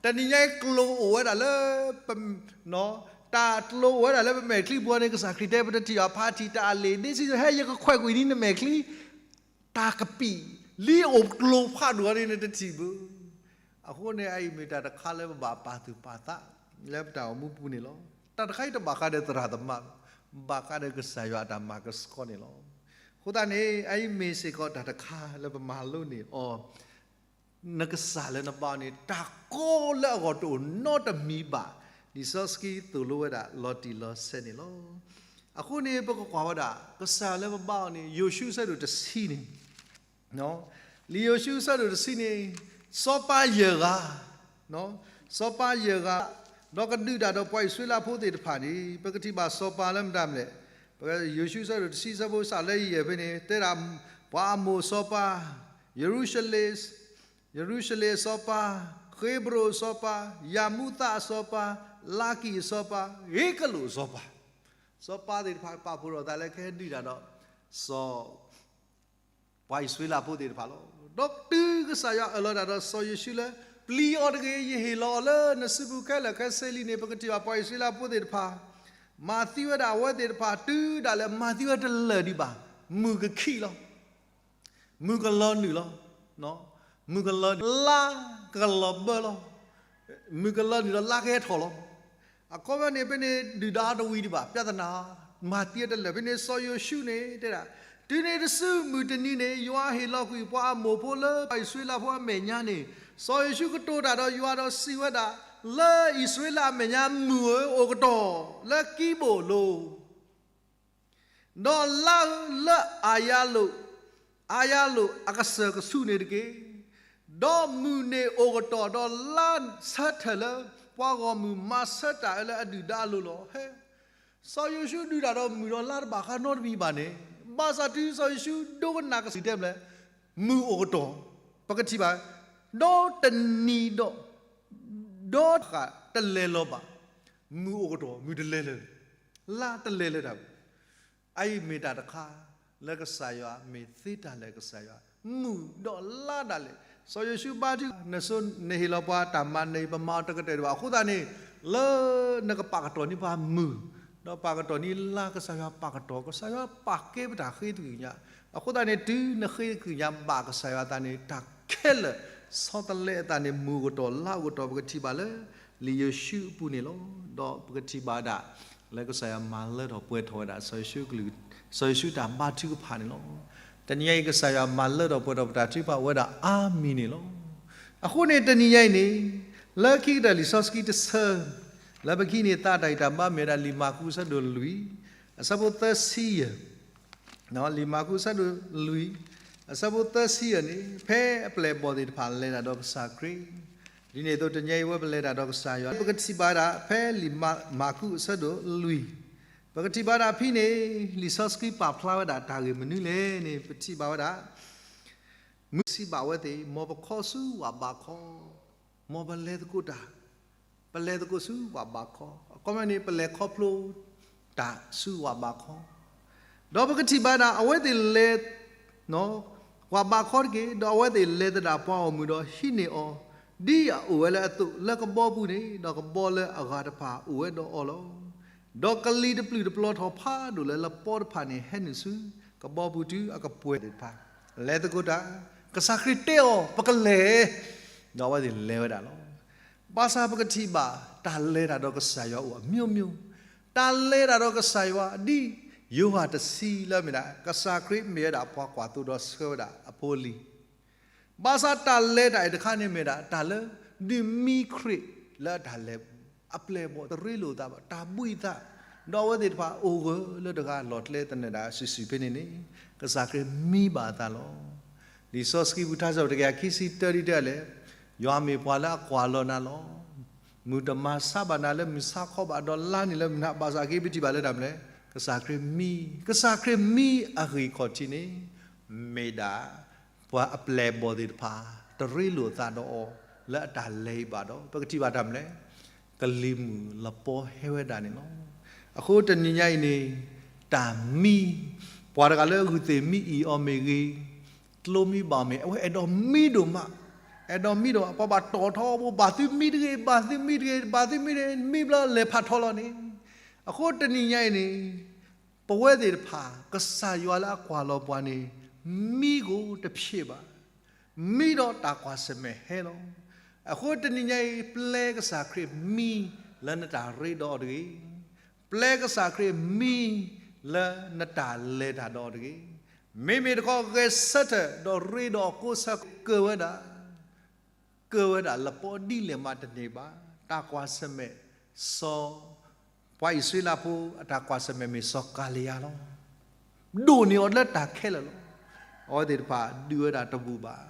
တနံၤညါအံၤကျိၤအိၣ်ဝဲဒၣ်လၢ တၢ်ကျိၤအိၣ်ဝဲဒၣ်လၢပမဲာ်ချံပူၤန့ၣ် ကစၢ်ခရံာ်တဲပတထံၣ်အဖါထံၣ်တၢ်အလံာ် ဒ်စံး ဟဲယကခွဲးကွံာ်န့ၢ်နမဲာ်ချံ တၢ်ကပံာ် လံအိၣ်ကျိၤဖးဒိၣ်အီၤန့ၣ် နတထံၣ်ဘၣ်. အဃိန့ၣ် အအံၤမ့ၢ်တၢ်တခါလၢပဘၣ်ပာ်သူၣ်ပာ်သး လၢပတၢ်အိၣ်မူပူၤန့ၣ်လီၤ. တၢ်တခါအံၤတဘၣ်ဃးဒီးသရၣ်သမါဘၣ်, ဘၣ်ဃးဒီးကစၢ်ယွၤအတၢ်မၤကဆှီန့ၣ်လီၤ. အဃိသတးန့ၣ် အအံၤမ့ၢ်စ့ၢ်ကီးတၢ်တခါလၢပမၤလိန့ၢ်အီၤ, နကစၢ်လၢနဘါအီၤန့ၣ် တၢ်ကိးလၢအဂီၢ်တအိၣ်နီတမံၤဘၣ်, လံာ်စီဆှံသိၣ်လိဝဲဒၣ်လီၤတံၢ်လီၤဆဲးန့ၣ်လီၤ. အဃိန့ၣ် ပကကွၢ်ဝဲဒၣ် ကစၢ်လၢပဘါအီၤန့ၣ် ယိၤၡူအဆၢဒိၣ်တဆံန့ၣ် လံာ်ယိၤၡူအဆၢဒိၣ်တဆံန့ၣ် စီၤပၤယဲၢ်ဂၤ, စီၤပၤယဲၢ်ဂၤ, ဒီးကဒုးတၢ်ဒီးပှၤအံၣ်စရ့လးဖိသ့ၣ်တဖၣ်န့ၣ် ပကထံၣ်ဘၣ်စီၤပၤလၢမတၤမလဲၣ်, ယိၤၡူအဆၢဒိၣ်တဆံအဆၢဖိစးလၢယဲၢ်ဖဲန့ၣ် တဲဒၣ် ပှၤအမိၣ်အစီၤပၤ, ယရူၤၡလ့ၣ်, ယရူၤၡလ့ၣ်အစီၤပၤ, ဃ့ဘြိၣ်အစီၤပၤ, ယၤမူသးအစီၤပၤ, လါကံၣ်အစီၤပၤ, ဧကလုာ်အစီၤပၤ, စီၤပၤသ့ၣ်တဖၣ်ပာ်ဖှိၣ်ထီၣ်သးလၢကဟဲဒုးတၢ်ဒီး စီၤ ပှၤအံၣ်စရ့လးဖိသ့ၣ်တဖၣ်လီၤ. ဒီးတုၤကစၢ်ယွၤအၢၣ်လီၤတၢ်ဒီးစီၤယိၤၡူလၢ ပျံၤအီၤတဂ့ၤ, ယဟ့ၣ်လီၤအီၤလၢနစုပူၤခဲလၢာ်ခဲဆ့လံန့ၣ် ပကထံၣ်ဘၣ် ပှၤအံၣ်စရ့လးဖိသ့ၣ်တဖၣ် မၤသံဝဲဒၣ်အဝဲသ့ၣ်တဖၣ် တုၤဒၣ်လဲာ်မၤသံဝဲတလၢာ်ဒံးဘၣ်, မုၢ်ကခံးလီၤ. မုၢ်ကလီၤနုာ်လီၤ. မုၢ်ကလီၤနုာ် လါကလီၤဘၢလီၤ. မုၢ်ကလီၤနုာ်ဒီးလါကဟဲထီၣ်လီၤ. အခီပညီန့ၣ် ဖဲန့ၣ်ဒုၣ်ဒါတဝံၤဒံးဘၣ်, ပြဿနာ မၤသံတလၢာ်. ဖဲန့ၣ်စီၤယိၤၡူန့ၣ်တဲဒၣ်, တုၤန့ၣ်တစုမုၢ်တနံၤန့ၣ် ယွၤဟ့ၣ်လီၤကွံာ်ပှၤအမိၣ်ဖိလၢပှၤအံၣ်စရ့လးဖိအမဲာ်ညါန့ၣ်, စီၤယိၤၡူကတိၤတၢ်ဒီးယွၤဒီးစံးဝဲဒၣ်, လၢအံၣ်စရ့လးအမဲာ်ညါ မုၢ်ဧိၤအိၣ်ကတီၢ်လၢကံဘိၣ်လိၤ ဒီးလါဧိၤလၢအၤယၤလိာ်, အၤယၤလိာ်အကစၢၢ်ကဆူးန့ၣ်တက့ၢ်. ဒီးမုၢ်န့ၣ်အိၣ်ကတီၢ်, ဒီးလါဆၢထၢၣ်လၢပှၤဂီၢ်မုၢ်မၤဆၢတၢ်အၢလၢအဒုၣ်ဒါအလိၤလီၤ. ဟဲ, စီၤယိၤၡူဒုးတၢ်ဒီးမုၢ်ဒီးလါတဘၣ်ဃးနီတမံၤဘၣ်န့ၣ်, ဘၣ်ဆၣ်တုၤစီၤယိၤၡူဒိကနၣ်ကစၢ်တဲမလဲၣ်, မုၢ်အိၣ်ကတီၢ်, ပကထံၣ်ဘၣ်, ဒီးတနံၤဒီး ဒီးဃာ်တလဲၤလီၤဘၣ်, မုၢ်အိၣ်ကတီၢ်, မုၢ်တလဲၤလၢၤ, လါတလဲၤလၢၤတၢ်ပူၤ, အအံၤမ့ၢ်တၢ်တခါလၢကစၢ်ယွၤ မ့ၢ်သ့တၢ်လၢကစၢ်ယွၤ, မုၢ်ဒီးလါဒၣ်လဲာ်, စီၤယိၤၡူဘါထုကဖၣ်, နဆိ နဟ့ၣ်လီၤပှၤတၢ်မၤနံၤ ပမၤအီၤတကတၢၢ်ဒံးဘၣ်, အဃိသတးန့ၣ် လၢနကပာ်ကတီၢ်န့ၢ်ပှၤမုၢ်, ဒီးပာ်ကတီၢ်န့ၢ်လါ ကစၢ်ယွၤပာ်ကတီၢ်, ကစၢ်ယွၤပာ်ကဲပတၢ်ဃ့သကွံာ်ညါ, အဃိသတးန့ၣ် တုၤနဃ့သကွံာ်ညါဘၣ်ကစၢ်ယွၤအသးန့ၣ် တၢ်ခဲလၢာ် ဆီတလဲအသးန့ၣ် မုၢ်အိၣ်ကတီၢ်လါအိၣ်ကတီၢ် ပကထံၣ်ဘၣ်လၢ လံာ်ယိၤၡူအပူၤန့ၣ်လီၤ. ဒီးပကထံၣ်ဘၣ်ဒၣ် လၢကစၢ်ယွၤမၤလၢထီၣ်ပှဲၤထီၣ်ဝဲဒၣ် စီၤယိၤၡူအကလုၢ်, စီၤယိၤၡူတၢ်ဘါထုကဖၣ်န့ၣ်လီၤ. တနံၤညါအံၤ ကစၢ်ယွၤမၤလၢထီၣ်ပှဲၤထီၣ်ပတၢ်ထုကဖၣ်အိၣ်ဝဲဒၣ်အါမံၤန့ၣ်လီၤ. အဃိန့ၣ် တနံၤညါအံၤန့ၣ် လၢခံကတၢၢ်လံာ်စီဆှံတဆၢ လၢပကဟံးန့ၢ်သးတၢ်ဂံၢ်တၢ်ဘါမ့ၢ်ဝဲဒၣ် လံာ်မၢ်ကူးအဆၢဒိၣ်လွံၢ် အဆၢဖိသၢဆံယဲၢ် လံာ်မၢ်ကူးအဆၢဒိၣ်လွံၢ် အဆၢဖိသၢဆံယဲၢ်န့ၣ် ဖဲအပျဲၢ်အဘီၣ်သ့ၣ်တဖၣ်လဲၤတၢ်ဒီးကစၢ်ခရံာ်, ဒ်န့ၣ်အသိးတနံၤညါအံၤ အဝဲပလဲၤတၢ်ဒီးကစၢ်ယွၤ ပကထံၣ်ဘၣ်ဒၣ် ဖဲလံာ်မၢ်ကူးအဆၢဒိၣ်လွံၢ် ပကထံၣ်ဘၣ်ဒၣ်ဖဲန့ၣ် လံာ်စီဆှံပာ်ဖျါဝဲဒၣ်တၢ်ဂ့ၢ်မနုၤလဲၣ်န့ၣ် ပထံၣ်ဘၣ်ဝဲဒၣ် မုၢ်စံးဘၣ်အဝဲသ့ၣ်, မ်ပခီဆူဝၣ်ဘးခီ, မ်ပလဲၤသကိးတၢ်, ပလဲၤသကိးဆူဝၣ်ဘးခီ, အခီပညီန့ၣ် ပလဲၤခီဖျိတၢ်ဆူဝၣ်ဘးခီ, ဒီးပကထံၣ်ဘၣ်ဒၣ် အဝဲသ့ၣ်လဲၤ ဝၣ်ဘးခီတက့ၢ်, ဒီးအဝဲသ့ၣ်လဲၤသဒၣ်ပှၤဂီၢ်မုၢ်ဒီးဟံးန့ၢ်အီၤ ဒ်အအိၣ်ဝဲလၢအသိးလၢကဘီပူၤန့ၣ်, ဒီးကဘီလၢအဂၤတဖၣ်အိၣ်ဝဲဒီးအီၤလီၤ. ဒီးကလံၤတပျုာ်တပျီၤထီၣ်ဖးဒိၣ်လၢလပီတဖၣ်န့ၣ် ဟဲနုာ်ဆူကဘီပူၤတုၤအကပှဲၤသ့ၣ်တဖၣ်, လဲၤသကိးတၢ်, ကစၢ်ခရံာ်တဲအီၤ ပကလဲၤ, ဒီးအဝဲသ့ၣ်လဲၤဝဲဒၣ်လီၤ. ဘၣ်ဆၣ်ပကထံၣ်ဘၣ် တၢ်လဲၤတၢ်ဒီးကစၢ်ယွၤအိၣ်အမျိုးမျိုး, တၢ်လဲၤတၢ်ဒီးကစၢ်ယွၤဒ်ယိၤဟၣ်တဆံလၢမ့ၢ်ဒၣ် ကစၢ်ခရံာ်မ့ၢ်ဝဲဒၣ်ပှၤကွၢ်သိဒီးဆှၢဝဲဒၣ်အဖိအလံၤ ဘၣ်ဆၣ်တၢ်လဲၤတၢ်အံၤတခါန့ၣ်မ့ၢ်ဒၣ် တၢ်လၢဒုးမံခရံာ်လၢအတၢ်လဲၤပူၤ, အပျဲၢ်အဘီၣ်တရ့လိာ်အသးဘၣ်, တၢ်ဘှံးအသး, ဒီးအဝဲသ့ၣ်တဖၣ်အိၣ်ဂၢၢ်လၢတဂၤလီၢ်ကျဲသနၢၣ်ဒၣ်စုာ်စုာ်ဖဲန့ၣ်န့ၣ်, ကစၢ်ခရံာ်မံဘၣ်အသးလီၤ. လံာ်စီဆှံပူၤထါစံးတကယၤခံဆံတၢဒ်တဲလဲၣ်, ယွၤမ့ၢ်ပှၤလၢအကွၢ်လီၤနၤလီၤ. မုၢ်တမၤဆါဘၣ်နၤလၢမုၢ်ဆါခီဘၣ်, ဒီးလါန့ၣ်လၢမုၢ်နၤ, ဘၣ်ဆၣ်က့ၤပထံၣ်ဘၣ်လၢတၢ်မနုၤလဲၣ်, ကစၢ်ခရံာ်မံ, ကစၢ်ခရံာ်မံအဂ့ၢ်ခီၣ်ထံးန့ၣ် မ့ၢ်ဒၣ် ပှၤအပျဲၢ်အဘီၣ်သ့ၣ်တဖၣ် တရ့လိာ်အသးဒီးအီၤ လၢအတၢ်လဲၤအံၤဘၣ်ဒီး ပကထံၣ်ဘၣ်တၢ်မနုၤလဲၣ်, ကလံၤမုၢ်လပီဟဲဝဲဒၣ်န့ၣ်လီၤ. အဃိတနံၤညါအံၤန့ၣ် တၢ်မံ, ပှၤတဂၤလၢအဂုၢ်သ့ၣ်မံအံၣ်အီၤမ့ၢ်ဂ့ၤ, ကျိမံဘၣ်အီၤမ့ၢ်, အဝဲအဲၣ်ဒိးမံဒိၣ်မး, အဲၣ်ဒိးမံဒိၣ်မး, ပှၤဘၣ်တီၣ်ထီဘိ, ဘၣ်သုမံတဂ့ၤ, ဘၣ်သုမံတဂ့ၤ, ဘၣ်သုမံတဂ့ၤ, မံဘျီလဲၤဖးထီလီၤန့ၣ်. အဃိတနံၤညါအံၤန့ၣ် ပဝဲသ့ၣ်တဖၣ် ကစၢ်ယွၤလၢအကွၢ်လီၤပှၤန့ၣ် မံကိးတဖျ့ဘၣ်, မံဒီးတၢ်ကွၢ်ဆၢၣ်မဲာ်ဟဲလီၤ. အဃိတနံၤညါအံၤ ပျဲကစၢ်ခရံာ်မံလၢနတၢ်ရ့ဒီးအီၤတဂ့ၤ. ပျဲကစၢ်ခရံာ်မံလၢနတၢ်လဲၤတၢ်ဒီးအီၤတဂ့ၤ. မ့မ့ၢ်တခီ ဂဲၤဆၢထၢၣ်ဒီးရ့ဒီးအီၤကိးဆၢ ကၢၢ်ဝဲဒၣ်, ကၢၢ်ဝဲဒၣ်လပီဒ်လဲၣ်မးတန့ၢ်ဘၣ်. တၢ်ကွၢ်ဆၢၣ်မဲာ်စီၤ, ပှၤအံၣ်စရ့လးဖိအတၢ်ကွၢ်ဆၢၣ်မဲာ်မ့ၢ်စီၤကၤလံယါလီၤ. ဒိၣ်န့ၢ်အီၤလၢတၢ်ခဲလၢာ်လီၤ. အဝဲသ့ၣ်တဖၣ်ဒုးဝဲဒၣ်တဘူၣ်ဘၣ်.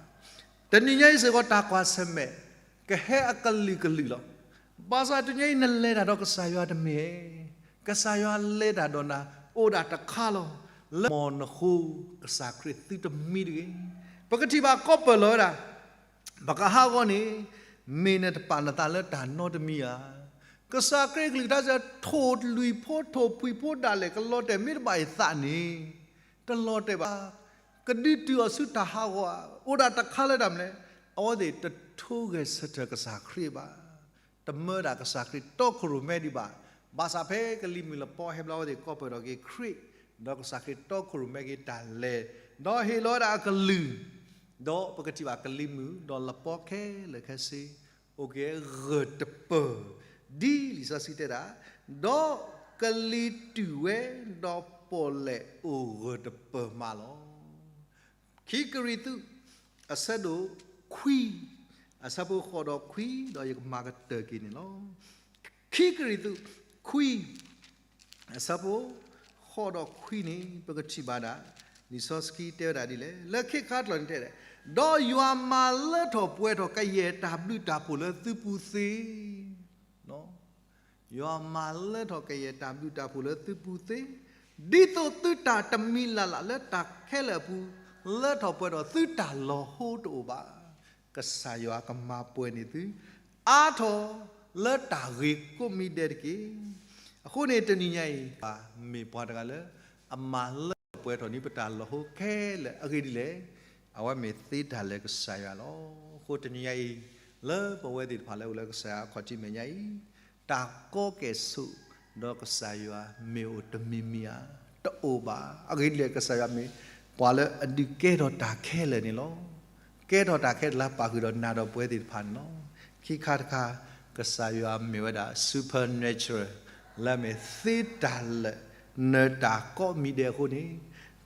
တနံၤညါအံၤစ့ၢ်ကီး တၢ်ကွၢ်ဆၢၣ်မဲာ် ကဟဲအကလုာ်ကလုာ်လီၤ. ဘၣ်ဆၣ်တနံၤညါအံၤ နလဲၤတၢ်ဒီးကစၢ်ယွၤတမ့ၢ်, ကစၢ်ယွၤလဲၤတၢ်ဒီးနၤ အိၣ်ဒၣ်တခါလီၤ. လၢမီၢ်နဃိ ကစၢ်ခရံာ်သုတမံတဂ့ၤ. ပကထံၣ်ဘၣ်ကီးပၢၢ်လီၤဝဲဒၣ် ပကဟးဂီၤန့ၣ် မ့ၢ်နတပာ်နသးလၢတၢ်နီတမံၤဧါ. ကစၢ်ခရံာ်ကလုၢ်ကထါစ့ၢ် ထိၣ်လွံၢ်ဖိထိၣ်ဖှံၣ်ဖိဒၣ်လဲာ် ကလီၤတဲာ်မ့ၢ်တဘၣ်အသးန့ၣ်, တလီၤတဲာ်ဘၣ်. ကဒုးတုၤအီၤဆူတၢ်ဟးဂီၤဧါ, အိၣ်ဒၣ်တခါလၢတၢ်မနုၤလဲၣ်, အဝဲသ့ၣ်တထိဂဲၤဆၢထၢၣ်ကစၢ်ခရံာ်ဘၣ်. တမၢဒၣ်ကစၢ်ခရံာ်တီခိၣ်ရိၣ်မဲဒံးဘၣ်. ဘၣ်ဆၣ်ဖဲကလံၤမုၢ်လပီဟဲဘျီ အဝဲသ့ၣ်ကီးပၢၢ်ထီၣ်က့ၤခရံာ်, ဒီးကစၢ်ခရံာ်တီခိၣ်ရိၣ်မဲက့ၤတၢ်လဲၤ, ဒီးဟ့ၣ်လီၤဝဲဒၣ်အကလုၢ်, ဒီးပကထံၣ်ဘၣ်ကလံၤမုၢ်ဒီးလပီခဲလၢာ်ခဲဆ့ အိၣ်က့ၤဂၢၢ်တပၢၢ်, ဒ်လံာ်စီဆှံတဲဒၣ်, ဒီးကလံၤတုၤဝဲ, ဒီးပီၣ်လဲၣ်အိၣ်ဂၢၢ်တပၢၢ်မးလီၤ. ခံကရံၣ်သူး အဆၢဒိၣ်ခွံ, အဆၢဖိဃိးဒီးခွံ, ဒီးယကမၤကတၢၢ်က့ၤန့ၣ်လီၤ. ခံကရံၣ်သူး ခွံ, အဆၢဖိ ဃိးဒီးခွံန့ၣ် ပကထံၣ်ဘၣ်ဒၣ် လံာ်စီဆှံတဲဝဲဒၣ်ဒ်လဲၣ်, လၢခံခါတလီၢ်န့ၣ်တဲဒၣ်, ဒီးယွၤမၤလၢထီၣ်ပှဲၤထီၣ်ကယဲၢ်တၢ်ဘျုးတၢ်ဖှိၣ်လၢသုပူၤသ့ ယွၤမၤလၢထီၣ်ကယဲၢ်တၢ်ဘျုးတၢ်ဖှိၣ်လၢသုပူၤသ့, ဒ်သိးသုတၢ်တမံၤလၢ်လၢ်လၢတၢ်ခဲလၢာ်အပူၤ လၢထီၣ်ပှဲၤထီၣ်သုတၢ်လီၤဟိတအိၣ်ဘၣ်. ကစၢ်ယွၤကမၤပှဲၤန့ၢ်သု အါထီၣ်လၢတၢ်ဂ့ၤကိးမံၤဒဲးတက့ၢ်. အဃိန့ၣ်တနံၤညါအံၤ မ့ၢ်ပှၤတဂၤလၢ အမၤလၢထီၣ်ပှဲၤထီၣ်န့ၢ်ပတၢ်လီၤဟိခဲလၢာ်အဂ့ၢ်ဒ်လဲၣ်, အဝဲမ့ၢ်သ့တၢ်လၢကစၢ်ယွၤလီၤ. အဃိတနံၤညါအံၤ လၢပဝဲသ့ၣ်တဖၣ်လၢအိၣ်လၢကစၢ်ယွၤအခီၣ်ထံးမဲာ်ညါအံၤ, တၢ်ကီကဲၣ်ဆိးဒီးကစၢ်ယွၤမ့ၢ်အိၣ်တမံၤမံၤဧါ, တအိၣ်ဘၣ်. အဂ့ၢ်ဒ်လဲၣ် ကစၢ်ယွၤမ့ၢ်ပှၤလၢအဒုးကဲထီၣ်တၢ်ခဲလၢာ်န့ၣ်လီၤ. ကဲထီၣ်တၢ်ခဲလၢာ်လၢပာ်ဃုာ်ဒီးနၤဒီးပဝဲသ့ၣ်တဖၣ်န့ၣ်လီၤ. ခံခါတခါ ကစၢ်ယွၤမ့ၢ်ဝဲဒၣ် supernatural လၢအမ့ၢ်သ့တၢ်လၢာ် နၢၤတၢ်ကိးမံၤဒဲးအဃိန့ၣ်,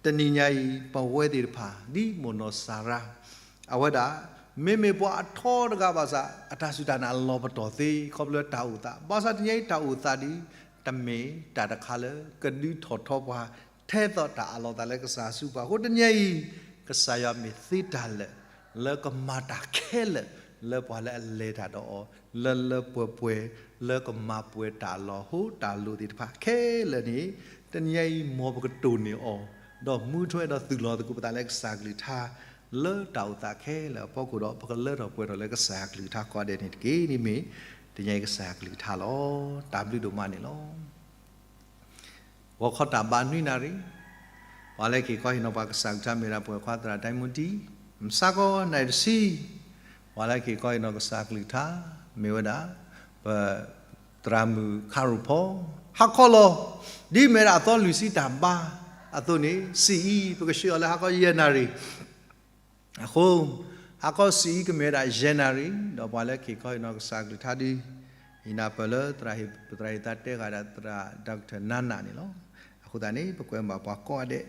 တနံၤညါအံၤ ပဝဲသ့ၣ်တဖၣ် ဒ်မိၢ်နီၢ်စၤရါ အဝဲဒၣ် မ့မ့ၢ်ပှၤအထီတဂၤဘၣ်ဆၣ် အတၢ်စူၢ်တၢ်နာ်လီၤပတီၢ်သ့ ခီဖျိတၢ်အိၣ်သး, ဘၣ်ဆၣ်တနံၤညါအံၤတၢ်အိၣ်သးဒီး တမ့ၢ်တၢ်တခါလၢ ကဒုးထီၣ်ထီပှၤ ထဲသိးတၢ်အးလီၤသးလၢကစၢ်အစုပူၤဘၣ်. အဃိတနံၤညါအံၤ ကစၢ်ယွၤမ့ၢ်သ့တၢ်လၢာ် လၢကမၤတၢ်ခဲလၢာ် လၢပှၤလၢအလဲၤတၢ်ဒီးအီၤ လၢလၢပှဲၤပှဲၤ လၢကမၤပှဲၤတၢ်လီၤဟိတၢ်လိၤသ့ၣ်တဖၣ်ခဲလၢာ်န့ၣ်, တနံၤညါအံၤ မ်ပကတိၢ်န့ၢ်အီၤ, ဒီးမူထွဲဒီးသုးလီၤသကိးပသးလၢကစၢ်ကလုၢ်ကထါ လၢတၢ်အိၣ်သးခဲလၢာ်အဖီခိၣ်ဒီး ပကလၢထီၣ်ပှဲၤထီၣ်လၢကစၢ်ယွၤကလုၢ်ကထါကိးဂၤဒဲးန့ၣ်တက့ၢ်. န့ၣ်မ့ၢ် တနံၤညါအံၤကစၢ်ယွၤကလုၢ်ကထါလီၤ. တၢ်ဘျုးဒိၣ်မးန့ၣ်လီၤ. ဂီၤခီတၢ်ဘါနွံနၣ်ရံၣ်, ပှၤလၢက့ၤခီဟ့ၣ်နီၤပှၤကစၢ်ကလုၢ်ကထါမ့ၢ်ဝဲဒၣ် ပဝဲၢ်ခွါသရၣ်ဒဲမူတံ, မုၢ်ဆါခီနၣ်ရံၣ်တဆံ, ပှၤလၢက့ၤခီဟ့ၣ်နီၤကစၢ်ကလုၢ်ကထါ မ့ၢ်ဝဲဒၣ် ပသရၣ်မုၣ်ခါရူၢ်ဖီ, ဟါခီလီၤ. ဒ်မ့ၢ်ဝဲဒၣ်အသီလွံၢ်ဆံတၢ်ဘါအသိးန့ၣ် စံၣ်အံၤ ပကဆှၢအီၤလၢဟါခီယဲၢ်နၣ်ရံၣ် အဃိ ဟါခီစံၣ်အံၤကမ့ၢ်ဝဲဒၣ်ယဲၢ်နၣ်ရံၣ်, ဒီးပှၤလၢက့ၤခီဟ့ၣ်နီၤကစၢ်ကလုၢ်ကထါဒုး ဟ့ၣ်နၢ်ပၢၢ်လၢ ပသရၣ်ဟ့ၣ်သါတဲဂၤဒၣ် သရၣ် Doctor နါနၣ်န့ၣ်လီၤ. အဃိသတးန့ၣ် ပကွဲမုာ်ဘၣ်ပှၤကိးဂၤဒဲး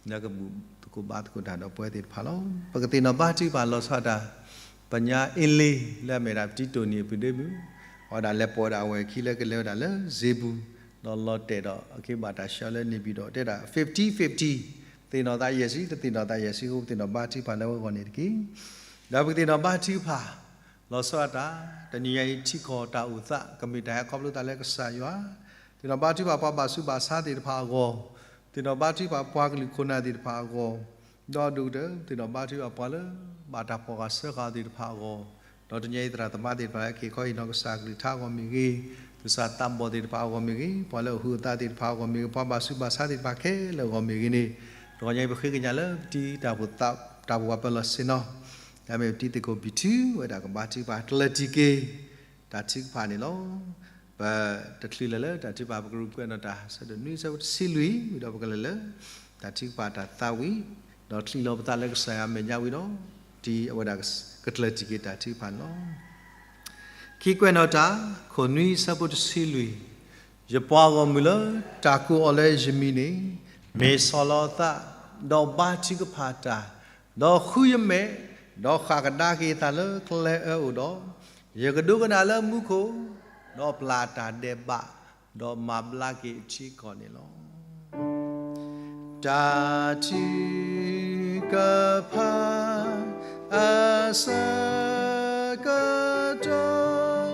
လၢကဘူၣ်သကိးဘါသကိးတၢ်ဒီးပဝဲသ့ၣ်တဖၣ်လီၤ. ပကသ့ၣ်နီၣ်ဘါထုကဖၣ်လီၤဆီဒၣ်တၢ် ပညါအ့လ့ လၢအမ့ၢ်ဒၣ်ပတံတိၢ်နံၤအပူၤဒ့မုၢ်, အဝဲဒၣ်လဲၤပိာ်ဝဲဒၣ်အဝဲၢ်ခံလၢကလဲၤဝဲဒၣ်လၢစ့ပူၤ, ဒီးလီၤတဲာ်ဒီးအခ့ဘၣ်တၢ်ဆှၢလၢန့ၣ်ပၠံၤဒီး တဲဒၣ် fifty fifty, သ့ၣ်နီၣ်သးယဲၢ်ဆံ တသ့ၣ်နီၣ်သးယဲၢ်ဆံအဃိ ပသ့ၣ်နီၣ်ဘါထုကဖၣ်လၢဝဲအဂီၢ်န့ၣ်တက့ၢ်. ဒီးပကသ့ၣ်နီၣ်ဘါထုကဖၣ် လီၤဆီဒၣ်တၢ် တနံၤညါအံၤထံကီၢ်တၢ်အိၣ်သး ကမ့ၢ်တၢ်ဟဲခီဖျိသးလၢကစၢ်ယွၤ, သ့ၣ်နီၣ်ဘါထုကဖၣ်ပှၤဘၣ်ဆူးဘၣ်ဆါသ့ၣ်တဖၣ်အဂီၢ်, သ့ၣ်နီၣ်ဘါထုကဖၣ်ပှၤကလုာ်ခိၣ်နၢ်သ့ၣ်တဖၣ်အဂီၢ်, ဒီးဒိၣ်ကတၢၢ် သ့ၣ်နီၣ်ဘါထုကဖၣ်ပှၤလၢ ဘၣ်တၢ်ဖီၣ်ဃာ်စၢဃာ်သ့ၣ်တဖၣ်အဂီၢ်, ဒီးတနံၤညါအံၤသရၣ်သမါသ့ၣ်တဖၣ်လၢက့ၤခီဟ့ၣ်နီၤကစၢ်ကလုၢ်ကထါအဂီၢ်မ့ၢ်ဂ့ၤ, သူၣ်စၢ်သးဘီၣ်သ့ၣ်တဖၣ်အဂီၢ်မ့ၢ်ဂ့ၤ, ပှၤလၢအဟုးအသးသ့ၣ်တဖၣ်အဂီၢ်မ့ၢ်ဂ့ၤ, ပှၤဘၣ်ဆူးဘၣ်ဆါသ့ၣ်တဖၣ်ခဲလၢာ်အဂီၢ်မ့ၢ်ဂ့ၤန့ၣ်, တဂီၤညါအံၤပဃ့ကညးလၢပတံတၢ်ပှၢ်ပၢလီၢ်ဆ့ၣ်နီၤ, လၢအမ့ၢ်ပတံသကိးပံာ်ထုဝဲဒၣ်ကဘါထုကဖၣ်ကျၢၢ်တံၢ်က့ၤ တၢ်ထုကဖၣ်န့ၣ်လီၤ. ပတချုးလၢၤလၢတၢ်ထုကဖၣ် ပကရူၢ်ကွဲးနီၣ်တၢ် ဆၢဒိၣ်နွံ ဆၢဖိတဆံလွံၢ် ဝံၤဒီးပကလဲၤလၢ တၢ်ထုကဖၣ်တၢ်သးဝံၣ်, ဒီးချံးလီၤပသးလၢကစၢ်ယွၤအမဲာ်ညါဝံၤဒီး တံၤအဝဲဒၣ်ကကျၢၢ်တံၢ်က့ၤတၢ်ထုကဖၣ်န့ၣ်လီၤ. ခံကွဲးနီၣ်တၢ် ခိၣ်နွံ ဆၢဖိတဆံလွံၢ်, ယပှၤဂီၢ်မုၢ်လၢတၢ်ကိးအီၤလၢယမံၤန့ၣ်, မ့ၢ်ဆီၣ်လီၤအသး, ဒီးဘါထုကဖၣ်တၢ်, ဒီးဃုယမဲာ်, ဒီးဃၣ်ကဒါက့ၤအသးလၢကျဲအၢအအိၣ်ဒီး, ယကဒိကနၣ်လၢမူခိၣ်, ဒီးပျၢ်တၢ်ဒဲးဘး, ဒီးမၤဘျါက့ၤအထံအကီၢ်န့ၣ်လီၤ. တၢ်ထုကဖၣ်အဆၢကတီၢ်,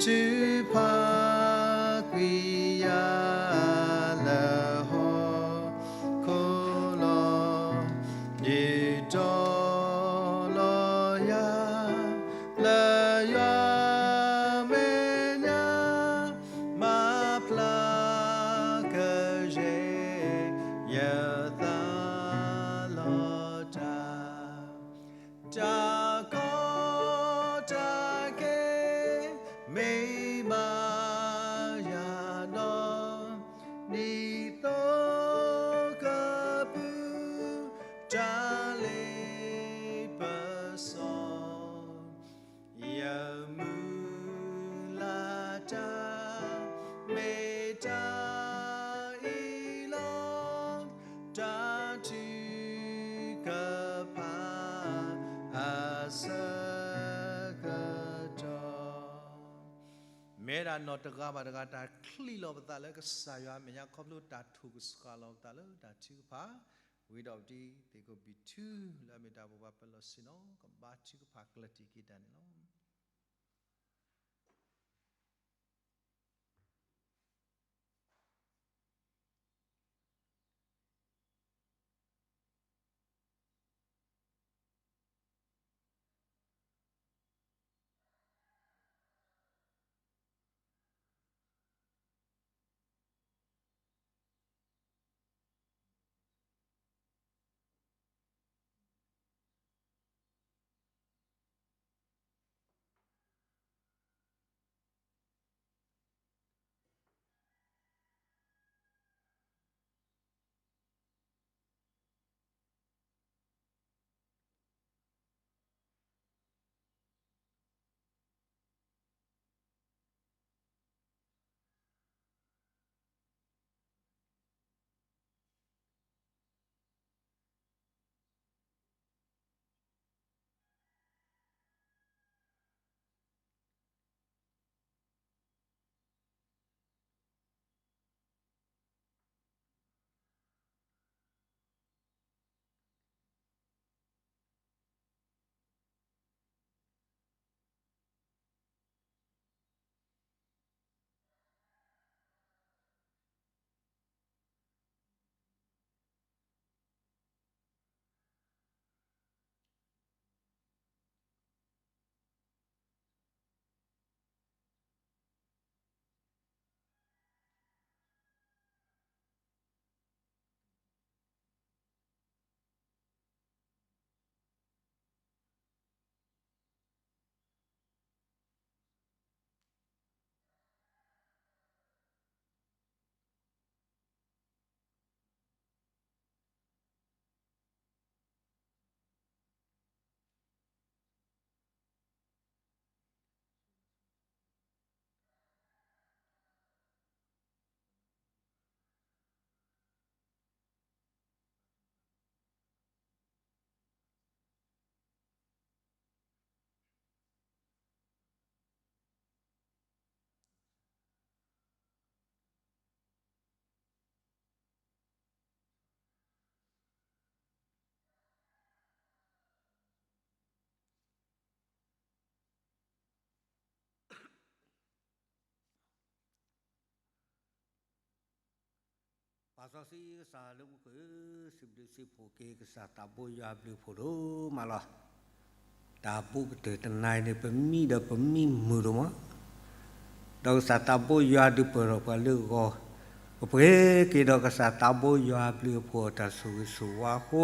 ထုးဖးကွံာ်ယၤလၢဟီၣ်ခိၣ်လီၤ. ဒုးတီလီၤယၤ လၢယွၤမဲာ်ညါ, မၤဖျါကယဲၢ် ယသးလီၤတၢ်, တၢ်ကီတၢ်ခဲ မ့ၢ်မၤယၤဒီး, ဒ်သိးကပုၢ်တၢ်လ့ပစီ ယမုၢ်လၢ်တၢ် မ့ၢ်တၢ်အံၤလီၤ. တၢ်ထုကဖၣ်အဆၢကတီၢ်, မ့ၢ်ဒၣ်နီၢ်တဂၤဘၣ်တဂၤ တၢ်ချံးလီၤပသးလၢကစၢ်ယွၤအမဲာ်ညါ ခီဖျိတၢ်ထိၣ်ကဆှီလီၤပသးလၢတၢ်ထုကဖၣ်, ဝံၤဒီးပတံၤသ့ၣ်ကိးဘံၣ်ထူ လၢအမ့ၢ်တၢ်ဘိးဘၣ်ပလီၢ်ဆ့ၣ်နီၤ ကဘါထုကဖၣ်ကျၢၢ်တံၢ်က့ၤတၢ်န့ၣ်လီၤ.ပာ်စီဆှံကစၢ်လၢမူခိၣ်ဧၢ, စံးဘျုးစံးဖှိၣ်က့ၤကစၢ်သးဘိယွၤအဘျုးအဖှိၣ်ဒိၣ်မးလီၤ. တၢ်ဘူးကတၢၢ်တနၤအံၤန့ၣ် ပမံဒီးပမံမုာ်ဒိၣ်မး, ဒီးကစၢ်သးဘိယွၤဒုးပၢၢ်ထီၣ်ပှၤလၢဂီၤ, ပပှဲၤက့ၤဒီးကစၢ်သးဘိယွၤအဘျုးအဖှိၣ်အတၢ်ဆိၣ်ဂ့ၤဆိၣ်ဝါအဃိ,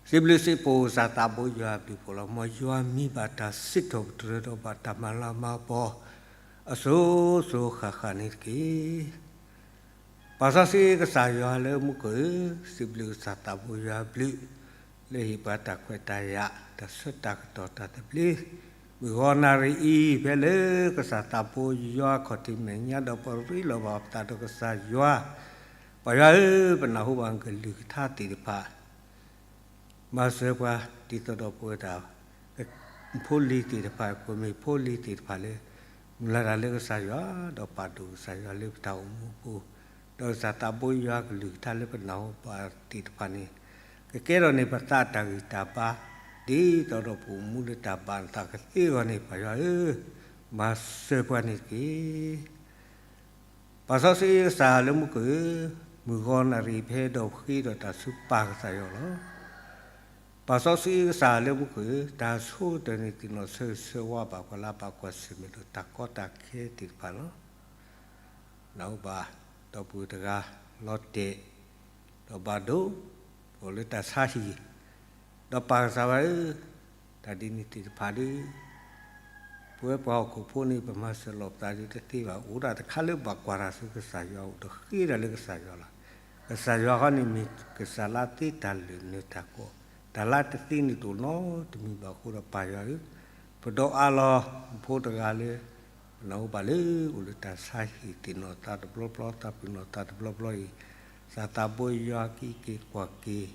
စံးဘျုးစံးဖှိၣ်ကစၢ်သးဘိယွၤအဘျုးအဖှိၣ်လီၤ. မ်ယွၤမံဘၣ်တၢ်စံးထီၣ်ပတြၢၤဒီးဘၣ်တၢ်မၤလၤမၤကပီၤ အစိၤစိၤဃၣ်ဃၣ်န့ၣ်တက့ၢ်. ပာ်စီဆှံကစၢ်ယွၤလၢမူခိၣ်ဧၢ, စံးဘျုးကစၢ်သးဘိယွၤအဘျုး, လၢဟ့ၣ်ပှၤတၢ်ခွဲးတၢ်ယာ်, တၢ်ဆၢတၢ်ကတီၢ်တၢ်သဘျ့, မုၢ်ဂီၤနၣ်ရံၣ်အံၤ ဖဲလၢကစၢ်သးဘိယွၤခီၣ်ထံးမဲာ်ညါဒီး ပရ့လိာ်ဘၣ်ပသးဒီးကစၢ်ယွၤ, ပၢ်ယွၤဧၢ, ပနၢ်ဟူဘၣ်နကလုၢ်ကထါသ့ၣ်တဖၣ် မၤစၢၤပှၤ ဒ်သိးဒီးပဝဲဒၣ် ဖိလံၤသ့ၣ်တဖၣ် ကိၣ်မ့ၢ်ဖိလံၤသ့ၣ်တဖၣ်လၢ မုၢ်လၢ်တၢ်လၢကစၢ်ယွၤ ဒီးပာ်ဒိၣ်ကစၢ်ယွၤလၢပတၢ်အိၣ်မူအပူၤ, ဒီးကစၢ်သးဘိယွၤကလုၢ်ကထါလၢပနၢ်ဟူဘၣ်သ့ၣ်တဖၣ်န့ၣ် ကကဲထီၣ်န့ၢ်ပသးတၢ်ဂံၢ်တၢ်ဘါ ဒ်သိးဒီးပအိၣ်မူလၢတၢ်ဘၣ်အသးကသ့အဂီၢ်န့ၣ် ပၢ်ယွၤဧၢ, မၤစၢၤပှၤန့ၣ်တက့ၢ်. ပၢ်စီဆှံကစၢ်လၢမူခိၣ်ဧၢ, မုၢ်ဂီၤနၣ်ရံၣ်ဖဲဒီးဃ့ဒီးတၢ်ဆူပၢ်ကစၢ်ယွၤလီၤ. ပၢ်စီဆှံကစၢ်လၢမူခိၣ်ဧၢ, တၢ်ဆိကတၢၢ်န့ၣ်သ့ၣ်နီၣ်ဆၢဂ့ၤဆၢဝါဘၣ်ပှၤလၢအဘၣ်ကွၢ်ဆၢၣ်မဲာ်ဒီးတၢ်ကီတၢ်ခဲသ့ၣ်တဖၣ်လီၤ. နၢ်ဟူဘၣ် ဒီပုၢ်ဝဲၢ်တဂၤ လီၤတဲာ် ဒီးဘၣ်ဒိ အိၣ်လၢတၢ်ဆါဟံၣ်, ဒီးပၢ်ကစၢ်ယွၤဧၢ, တၢ်ဒ်န့ၣ်သ့ၣ်တဖၣ်ဒီး ပဝဲပှၤဟီၣ်ခိၣ်ဖိန့ၣ် ပမၤစၢၤလိာ်ပသးဒ်တသ့ဘၣ်, အိၣ်ဒၣ်တခါလၢဘၣ်ကွၢ်တၢ်ဆူကစၢ်ယွၤအအိၣ်ဒီးဃ့တၢ်လၢကစၢ်ယွၤလီၤ. ကစၢ်ယွၤဃီန့ၣ်မ့ၢ်ကစၢ်လၢအသ့တၢ်လၢာ်နၢၤတၢ်ကီ, တၢ်လၢတသ့န့ၣ်တအိၣ်နီတမံၤဘၣ်အဃိဒီးပၢ်ယွၤဧၢ, ပဒိးအးလီၤ ဖိတဂၤလၢ ပနၢ်ဟူဘၣ်လၢ အိၣ်လၢတၢ်ဆါဟံၣ်သ့ၣ်နီၣ်သးတဘျီဘျီ သးပ့ၤနီၣ်သးတဘျီဘျီအံၤ, ကစၢ်သးဘိယွၤက့ၤက့ၤကွၢ်က့ၤ,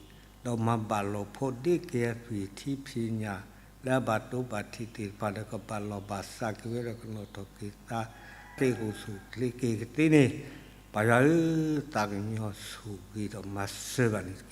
ဒီးမၤဘၣ်လိာ်ဖိဒ့က့ၤအသွံၣ်ထံဖံးညၣ် လၢအဘၣ်တိဘၣ်ထံးသ့ၣ်တဖၣ်ဒီး ကဘၣ်လီၢ်ဘၣ်စးက့ၤဝဲဒီးကနီၣ်ထီၣ်က့ၤသး သ့ၣ်အိၣ်ဆူၣ်ချ့က့ၤကသ့န့ၣ်, ပၢ်ယွၤဧၢ, သးကညီၤဆိၣ်ဂ့ၤဒီးမၤစၢၤဘၣ်န့ၣ်တက့ၢ်.